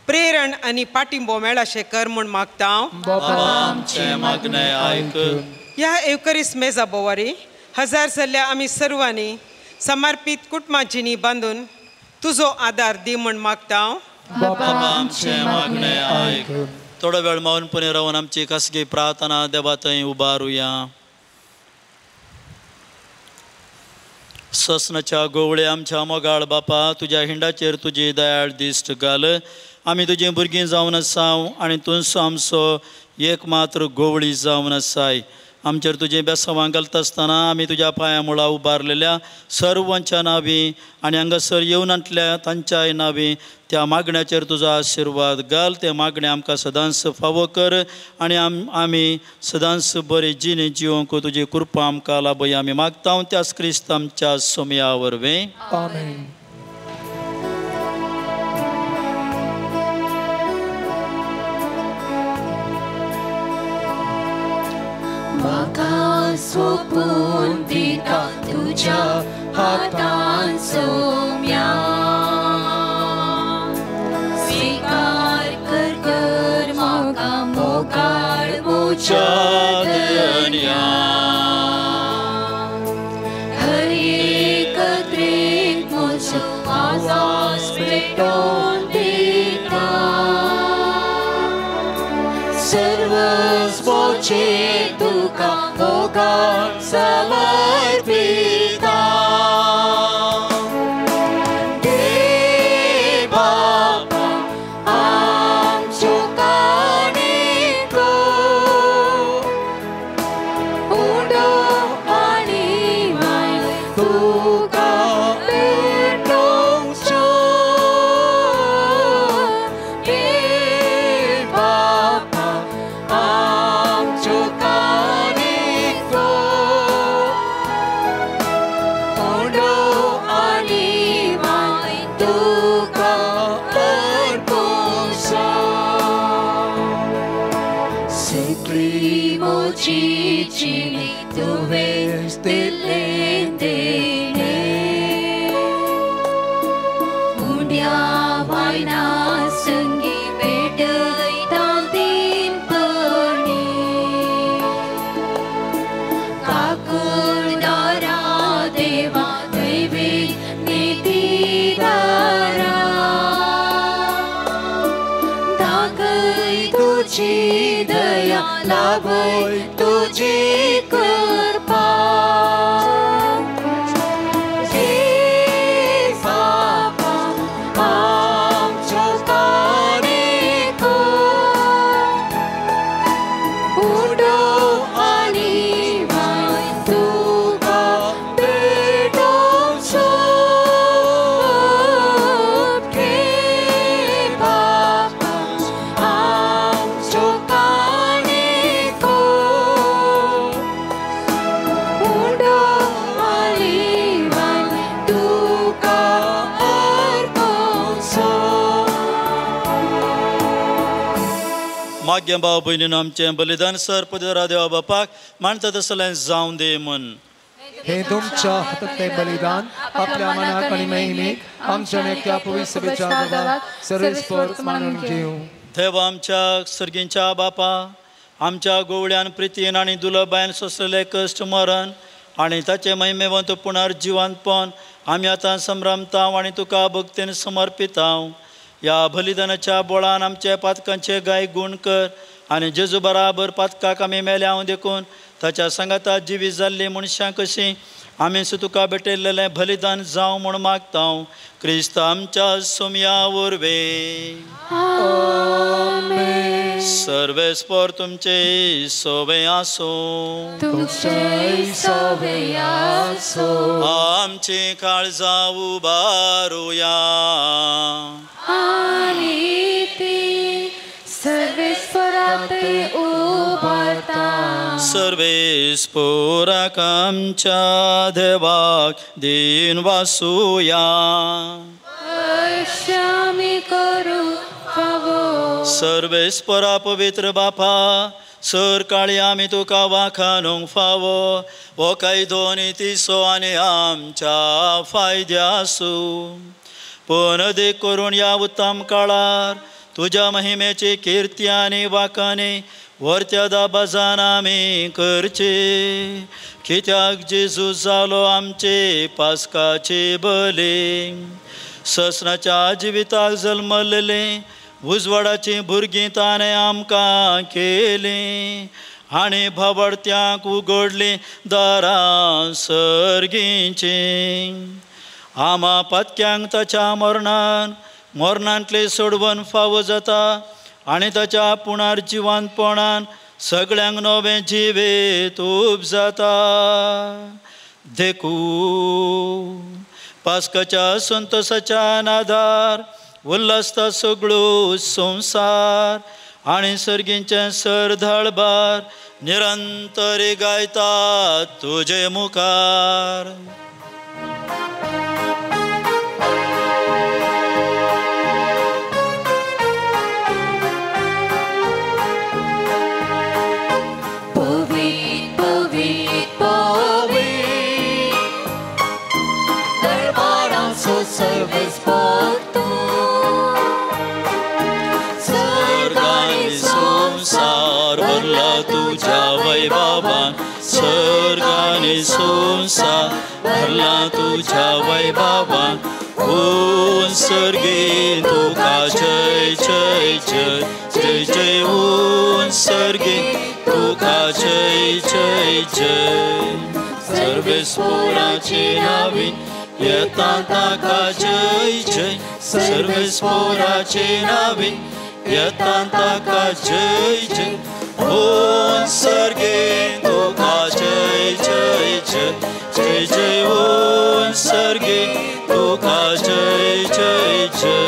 प्रेरण आनी पाटिंबो मेळाशें कर म्हूण मागता. बापा आमचें मागणें आयक. ह्या एवकरीस मेजा बोवारी हजार जाल्ल्या आमी सर्वांनी समर्पीत कुटुंबा जिणी बांदून तुजो आदार दी म्हूण मागता. बापा आमचें मागणें आयक. थोडो वेळ मौनपणी रावन आमची खासगी प्रार्थना देवा थंय उबारुया. ससनाच्या गोवळे आमच्या मोगाळ बापा, तुज्या हिंडाचेर तुजी दयाळ दिश्ट घाल. आमी तुजी भुरगीं जावन आसाव आनी तूंच आमचो एक मात्र गोवळी जावन आसाय. आमचेर तुजें बेसवां घालता आसतना आमी तुज्या पांया मुळा उबारलेल्या सर्वांच्या नांवी आनी हांगासर येवन तांच्याय नांवी त्या मागण्याचेर तुजो आशिर्वाद घाल. ते मागणें आमकां सदांच फावो कर आनी आमी सदांच बरी जिणे जिवंक तुजी कृपा आमकां लाभय आमी मागता त्याच क्रिस्त आमच्या सोमया वरवीं. आमेन. म्हाका सोपून दिता तुज्या हातान सोम्या, स्वीकार कर कर म्हाका मोगाळ म्हज्या धनया. हर एक त्रेक म्हजो आवाज पेटोवन दिता, सर्वस्वचे तुका मोगान समर्पिता. देव बापा आमच्यो काणयो उडो आनी वाय तुका पेटोवच्यो. देव बापा आमच्यो काणयो उडो आनी वाय तुका अर्पुसो. सगळी म्हजी जिणी तुवें दिल्लें देणें, उंड्या वायना संगी पेटयता दिनपणी. काकुळदारा देवा दैवीक नितीदारा, दाखय तुजी दया लाभय तुजी कृपा. देव बापा आमच्यो काणयो उडो आनी वाय तुका पेटोवचो. देव बापा आमच्यो काणयो उडो आनी वाय तुका अर्पुसो. माग्य भाव भयणीन आमचें बलिदान सर पदरा देवा बापाक मानता तसलें जावं दे म्हूण. हे तुमच्या हातांतलें बलिदान आपल्या मनाक आनी महिमेक आमच्या मेकट्या पवित्र सभेच्या देवाक सर्वेस्पर मानून घेवं. देवा आमच्या सर्गींच्या बापा, आमच्या गोवळ्यान प्रितीन आनी दुलबायन सोंसलेले कश्ट मरण आनी ताचें महिमेवंत पुनर्जिवंतपण आमी आतां संभ्रमताव आनी तुका भक्तीन समर्पिताव. ह्या बलिदानाच्या बोळान आमचे पातकांचे गाय गूण कर आनी जेजू बराबर पातकाक आमी मेल्या देखून ताच्या सांगाता जिवीत जाल्ली मनशां कशीं आमी तुका भेटयल्लें बलिदान जावं म्हूण मागता. क्रिस्त आमच्या सोमया वरवीं. आमेन. सर्वेस्पर तुमचे सोवे आसूं तुमचे सोवे आसूं. आमची काळजां उबारुया आनी ती सर्वेस्परात उबारता. सर्वेस्पराक आमच्या देवाक दिन वासुया. अशें आमी करूं फावो. सर्वेस्परा पवित्र बापा सरकाळी आमी तुका वाखाणूंक फावो हो कायदो नितीचो आनी आमच्या फायद्यासू. पूण देख करून ह्या उत्तम काळार तुज्या महिमेची किर्ती आनी वाखाणी वरत्या दाबाजान आमी करचे. कित्याक जेजू जालो आमचे पास्काचे बली ससनाच्या जिविताक जल्मल्ले उजवाडाची भुरगीं ताणें आमकां केलीं आनी भावार्थ्यांक उगडलीं दारां सर्गींचीं. आमा पातक्यांक ताच्या मरणान मरणांतले सोडवण फावो जाता आनी ताच्या पुनर्जिवंतपणान सगळ्यांक नवें जिवीत उपजाता. देखून पास्काच्या संतोसाच्या नादार उल्हासता सगळो संवसार आनी सर्गींचें सरधळबार निरंतर गायता तुजे मुखार. पवित्र पवित्र पवित्र दरबाराचो सर्वेस्पर तूं. सर्ग आनी संवसार भरला तुज्या वैभवान. सर्ग आनी संवसार भरला तुज्या वैभवान. ऊन सर्गे तुका जय जय जय जय जय. ऊन सर्गे तुका जय जय जय. सर्वेस्पराचे नावे येता ताका जय जय. सर्वेस्पराचे नावे येता ताका जय जय. ऊन सर्गे तुका जय जय जय जय जय. ऊन सर्गे तुका जय जय जय.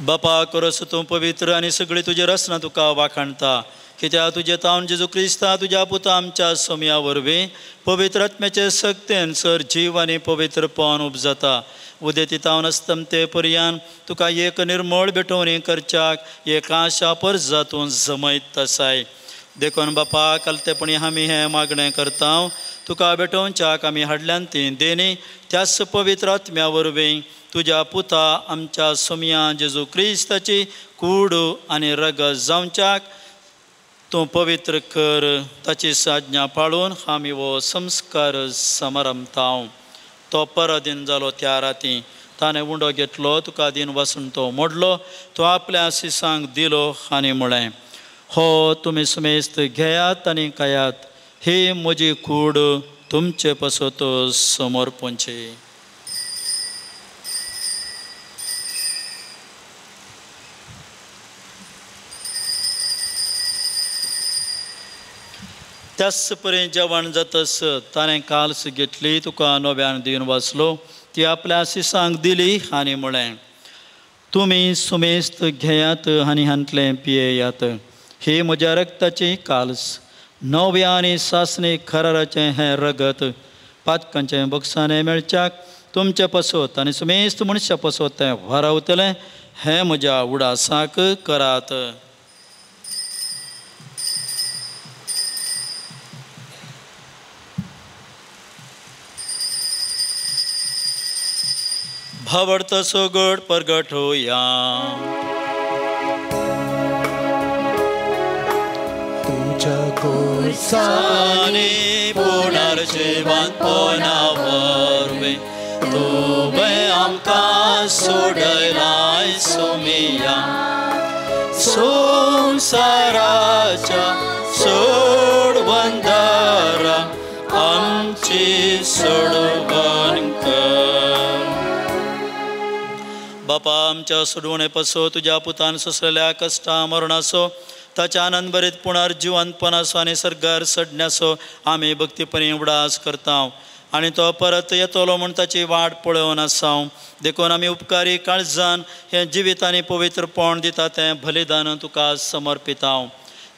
बापा करस तूं पवित्र आनी सगळी तुजी रचना तुका वाखाणता. कित्याक तुजें तावन जेजू क्रिस्ता तुज्या पुता आमच्या सोम्या वरवीं पवित्र आत्म्याचे सक्तेन सर जीव आनी पवित्रपण उपजाता. उदेती तावन अस्तमते पर्यान तुका एक निर्मळ भेटवणी करच्याक एक आशा परजा तूं जमयत आसाय. देखून बापा कालतेपणी आमी हें मागणें करता तुका भेटोवच्याक आमी हाडल्यान ती देणी त्याच पवित्र आत्म्या वरवीं तुज्या पुता आमच्या सोम्या जेजू क्रिस्ताची कूड आनी रगत जावच्याक तूं पवित्र कर. ताची साज्ञा पाळून आमी हो संस्कार समारंभता. तो पराधीन जालो त्या राती ताणें उंडो घेतलो तुका दिन वासून तो मोडलो तो आपल्या आशिसांक दिलो आनी म्हळें हो तुमी सुमेस्त घेयात आनी खायात ही म्हजी कूड तुमचे पासत समर्पणची. त्याच परी जेवण जातस ताणें काल्स घेतली तुका नव्यान दिवन वाचलो ती आपल्या आशिसांक दिली आनी म्हळें तुमी सुमेस्त घेयात आनी हांतलें पियेयात ही म्हज्या रक्ताची काल्स नव्या आनी सासणी खराराचें हें रगत पातकांचें बक्षाणें मेळच्याक तुमचे पासत आनी सुमेस्त मनशा पासत तें वारावतलें हें म्हज्या उडासाक करात. भावार्थ सगट परगट होया. तुझ्या खुर्सांनी पुनर्जिवंतपणा वरवीं तुवें आमकां सोडयलाय सोमिया. संवसाराच्या सोडवंदारा आमची सोडवण कर. बापा आमच्या सोडवणे पासो तुज्या पुतान सोंसलेल्या कश्टा मरणाचो ताच्या आनंदभरीत पुनर्जिवंतपणाचो आनी सर्गार सडण्याचो आमी भक्तीपणी उडास करता आनी तो परत येतलो म्हूण ताची वाट पळोवन आसा. देखून आमी उपकारी काळजान हें जिवीत आनी पवित्रपण दिता तें बलिदान तुका समर्पिता.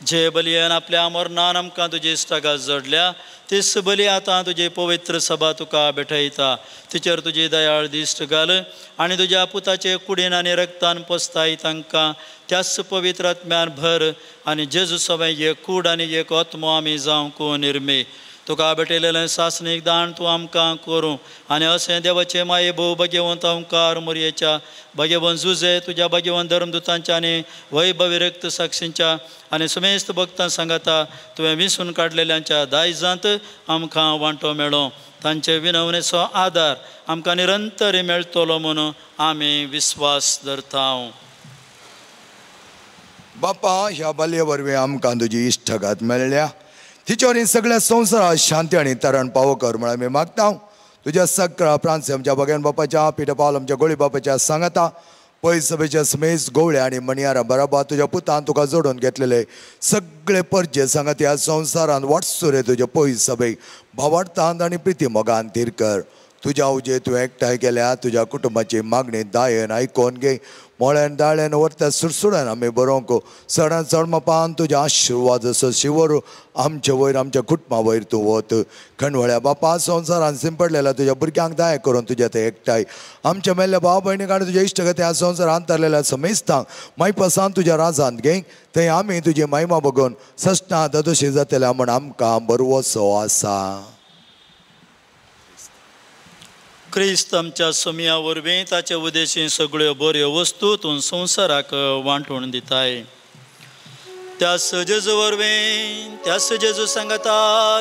जे बलयेन आपल्या मरणान आमकां तुजी इश्टागत जोडल्या तीच बली आतां तुजी पवित्र सभा तुका भेटयता. तिचेर तुजी दयाळ दिश्ट घाल आनी तुज्या पुताचे कुडीन आनी रक्तान पोसताय तांकां त्याच पवित्र आत्म्यान भर आनी जेजू सवें एक कूड आनी एक आत्मो आमी जावंक निर्मी. तुका भेटयलेलें सासणीक दान तूं आमकां करूं आनी अशें देवाचे माये भोव भाग्यवंत ओंकार मोरयेच्या भाग्यवंत जुजे तुज्या भाग्यवंत धर्मदुतांच्या आनी वैभविरक्त साक्षींच्या आनी समेस्त भक्तां सांगाता तुवें विसून काडलेल्यांच्या दायजांत आमकां वांटो मेळो. तांचे विनवणेचो आदार आमकां निरंतर मेळटलो म्हणून आमी विस्वास धरता. बापा ह्या बलये वरवीं आमकां तुजी इश्टागत मेळ्ळ्या तिचेर सगळ्या संवसारात शांती आनी तरण पावो कर म्हळ्यार आमी मागता. तुज्या सगळ्या प्रांत आमच्या भगवान बापाच्या पिठा पावल आमच्या गोळी बापाच्या सांगाता पयस सभेच्या समेज गोवळ्या आनी मणयारा बराबर तुज्या पुतान तुका जोडून घेतलेले सगळे परजे सांगात ह्या संवसारान वाटसुरे तुज्या पयस सभेक भावार्थान आनी प्रिती मोगान थीर कर. तुज्या उजे तूं एकठांय केल्या तुज्या कुटुंबाची मागणी दायन आयकोन घे. मोळ्यान दाळ्यान व्हरता सुरसुड्यान आमी बरोवंक चडान चड मापान तुज्या आशिर्वाद असो शिवर आमचे वयर आमच्या कुटुंबा वयर तूं वत. खंडवळ्या बापा संवसारान सिंपडलेल्या तुज्या भुरग्यांक दाय करून तुज्या ते एकठांय आमच्या मेल्ल्या भाव भयणीक आनी तुज्या इश्टगत ह्या संवसारान तरलेल्या समेस्तांक मायपासान तुज्या राजांत घे. थंय आमी तुजी महिमा बघून सश्टां ददोशी जातल्या म्हूण आमकां बरवसो आसा. क्रिस्त आमच्या सोमया वरवीं ताचे उदेशी सगळ्यो बऱ्यो वस्तू तूं संवसाराक वांटून दिताय. त्यास जेजू वरवीं त्यास जेजू सांगता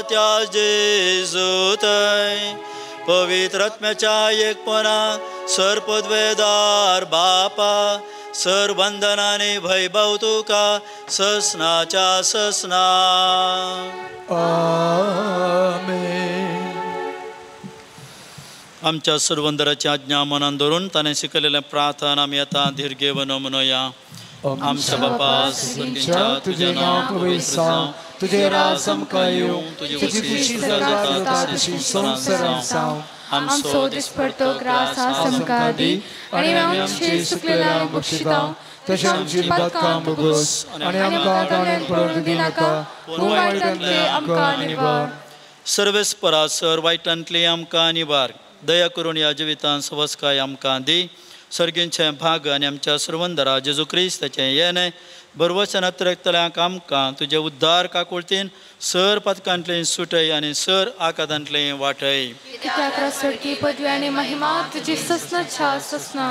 त्या जेजू थंय पवित्र आत्म्याच्या एकपणा सर्पद्वेदार बापा सर वंदनाने भैभव तुका ससनाच्या ससना. आमेन. आमच्या सरवंदराची आज्ञा मनान धरून ताणें शिकयलेलें प्रार्थना आमी आतां धीर घेवन म्हणुया. आमच्या बापा स्वर्गीच्या तुजें नांव पवित्र जावं, तुजें राज आमकां येवं, तुजी खुशी जाता तशी संवसारांत जावं. आमचो दिसपडतो ग्रास आमकां दी आनी आमचे चुकलेल्यांक बक्षिता तशें आमची पातकां भोगोस आनी आमकां ताणें पडूंक दिनाका, पूण वायटांतलें आमकां निवार. सर्वेस्परा सर वायटांतलें आमकां निवार. दया करून ह्या जिवितान सवस्काय आमकां दी. सर्गींचें भाग आनी आमच्या सर्वंदरा जेजू क्रिस्ताचें येणें बरवचन अतिरेकतल्यांक आमकां तुजे उद्धार काकुळतीन सर पातकांतलें सुटय आनी सर आकादांतलें वाटय. पदवी आनी महिमा तुजी ससनाच्या ससना.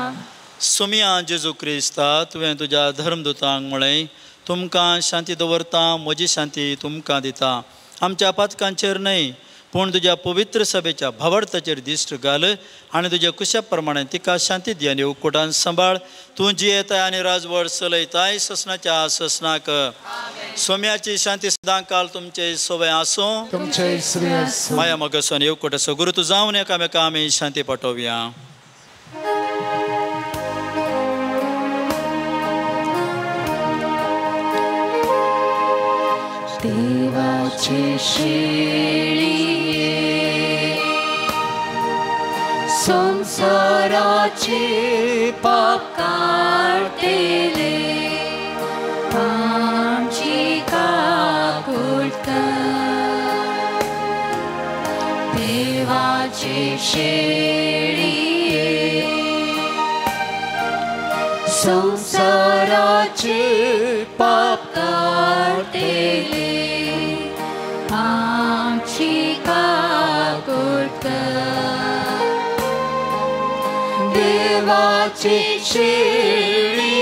सोमिया जेजू क्रिस्ता तुवें तुज्या धर्मदुतांक म्हळें तुमकां शांती दवरता म्हजी शांती तुमकां दिता. आमच्या पातकांचेर न्हय पूण तुज्या पवित्र सभेच्या भावार्थाचेर दिश्ट घाल आनी तुज्या कुशा प्रमाणे तिका शांती दी आनी उक्कुटान सांबाळ. तूं जियेताय आनी राजवट चलयताय ससनाच्या ससनाक. सोम्याची शांती सदां काल तुमचे सोवे आसूं. माया मगसून येवकोटाचो गुरू तूं जावन एकामेका आमी शांती पाठोवया. देवाची शेळी संसाराचे पाप काडतले आमची काकुळट. देवाची शेळी संसाराचे पाप काडतले आमची काकुळट. देवाची शेळी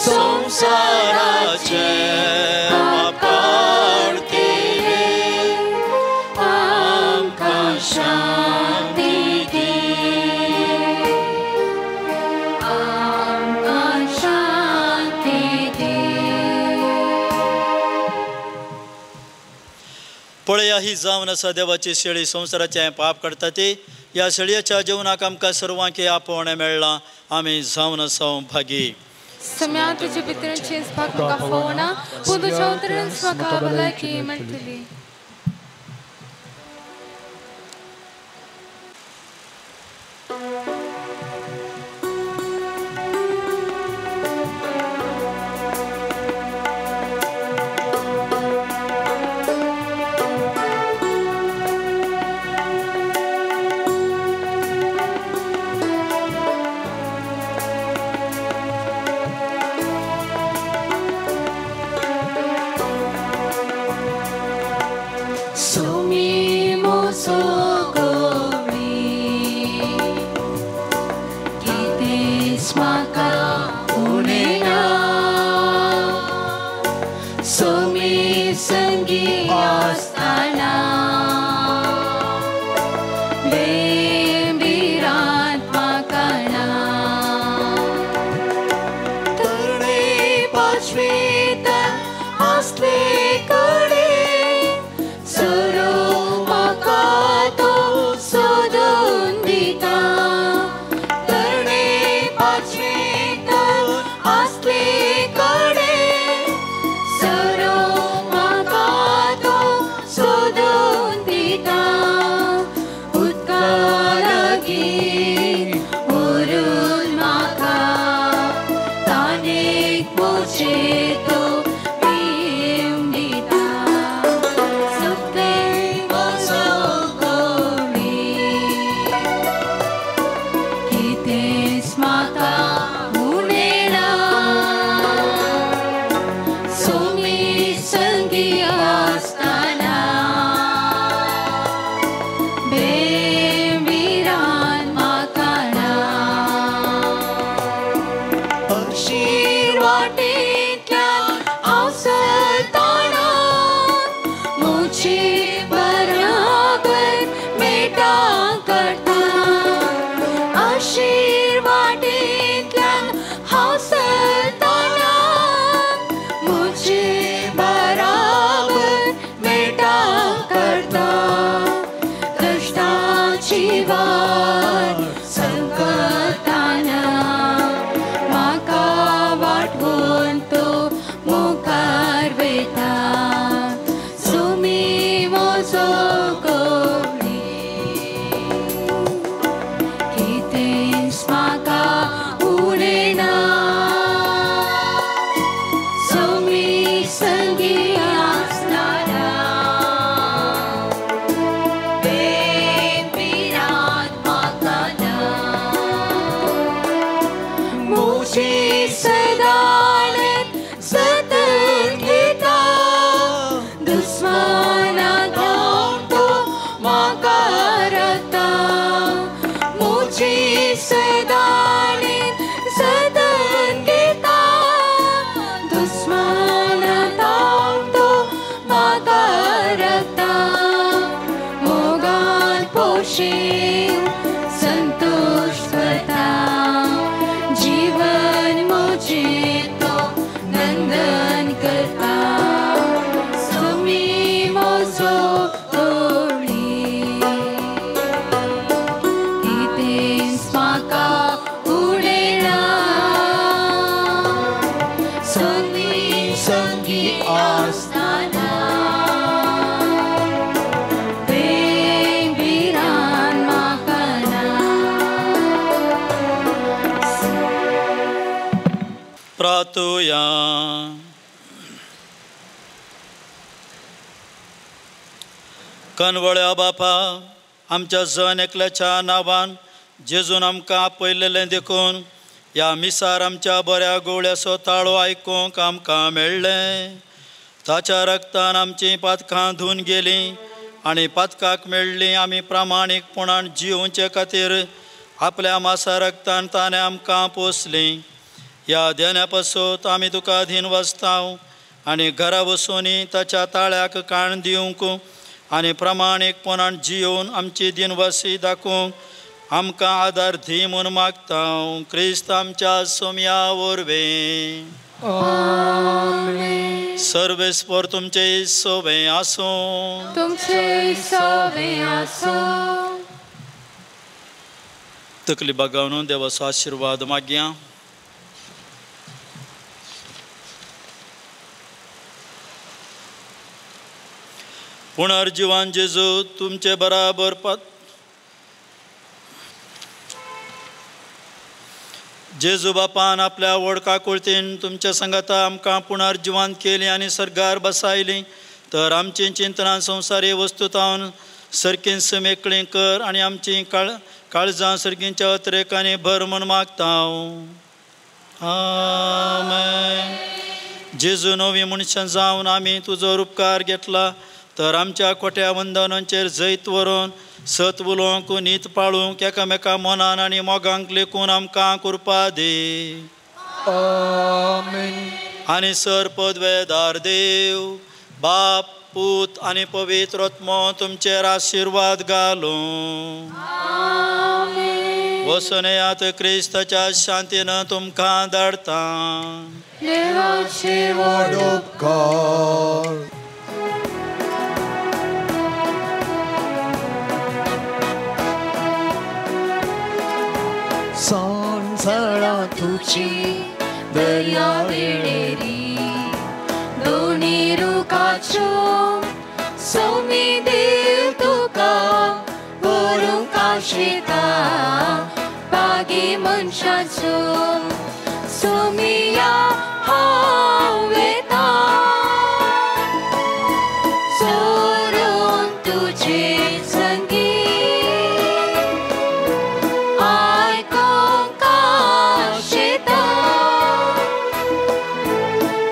संसाराचे पाप काडतले आमकां शांती दी, आमकां शांती दी. पळया ही जावन आसा देवाची शेळी संवसाराचें पाप काडटा ती. ह्या सळयेच्या जेवणाक आमकां सर्वांक आपोवणें मेळ्ळां. आमी जावन आसा भागी. सम्या तुजे भितरचें भाग म्हाका फोवना, पूण तुज्या उतरान म्हाका भलायकी मेळटली. कनवळ्या बापा, आमच्या जण एकल्याच्या नांवान जेजून आमकां आपयलेलें देखून ह्या मिसार आमच्या बऱ्या गोवळ्याचो ताळो आयकूंक आमकां मेळ्ळें. ताच्या रक्तान आमचीं पातकां धुवन गेलीं आनी पातकाक मेळ्ळीं आमी प्रामाणीकपणान जियोवचे खातीर आपल्या मासा रक्तान ताणें आमकां पोसलीं. ह्या देण्या पासत आमी तुका अधीन वसताव आनी घरा वचून ताच्या ताळ्याक काण दिवंक आनी प्रामाणीकपणान जियोवन आमची दिनवासी दाखोवंक आमकां आदार दी म्हूण मागता. क्रिस्त आमच्या सोम्या वरवीं. सर्वेस्पर तुमचे सोवे आसूं. तुमचे सोवे आसूं. तकली बागावन देवाचो आशिर्वाद मागया. पुनर्जिवान जेजू तुमचे बराबर जेजू बापान आपल्या व्हड काकुळतीन तुमच्या संगाता आमकां पुनर्जिवान केली आनी सर्गार बसायली तर आमची चिंतनां संवसारी वस्तू तावन सरकीन समेकळी कर आनी आमची काळजां सर्गींच्या अत्रेकांनी भर म्हूण मागता. आमेन. जेजू नवी मनशां जावन आमी तुजो उपकार घेतला तर आमच्या खोट्या वंदनांचेर जैत व्हरून सत उलोवंक नीत पाळूंक एकामेका मनान आनी मोगांक लेखून आमकां कृपा दी. आमेन. आनी सर पदवेदार देव बाप पूत आनी पवित्र आत्मो तुमचेर आशिर्वाद घालूं. वचून येयात क्रिस्ताच्या शांतीन तुमकां धाडटा. देवाचे व्हड उपकार. संसारा तुझी दर्या वेळेरी दोनी रुखाच्यो सोमी देव तुका व्हरूंक आशेता बागी मनशाच्यो सोमिया हांव वेता सोडून तुजे संगी आयकूंक आशेता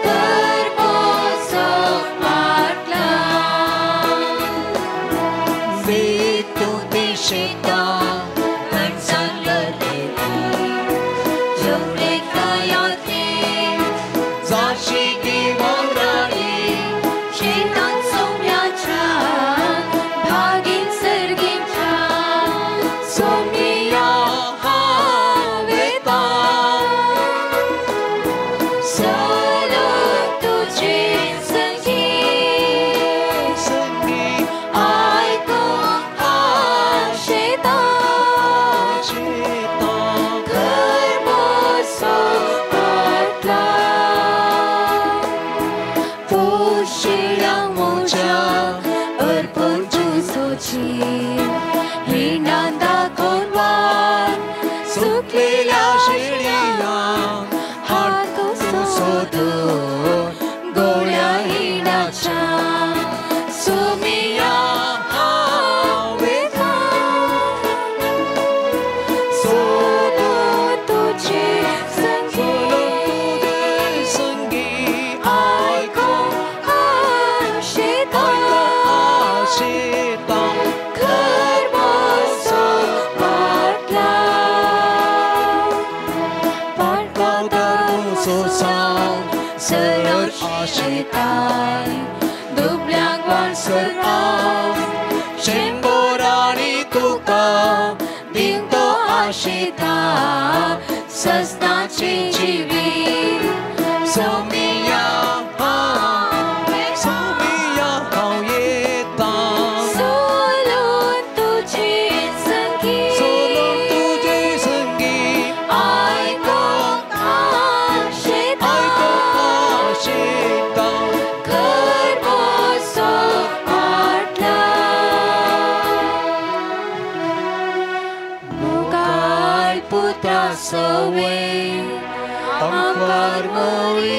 करपोसो पाटला वेतू दिशेता सजनाचे जीवित सोमिया सोमिया हांव येता सोलून तुजे संगी सोलून तुजे संगी आयकूंक आशेता आयकूंक आशेता करपोसो पाटला मुखार पुता सवे आमकार मोरी.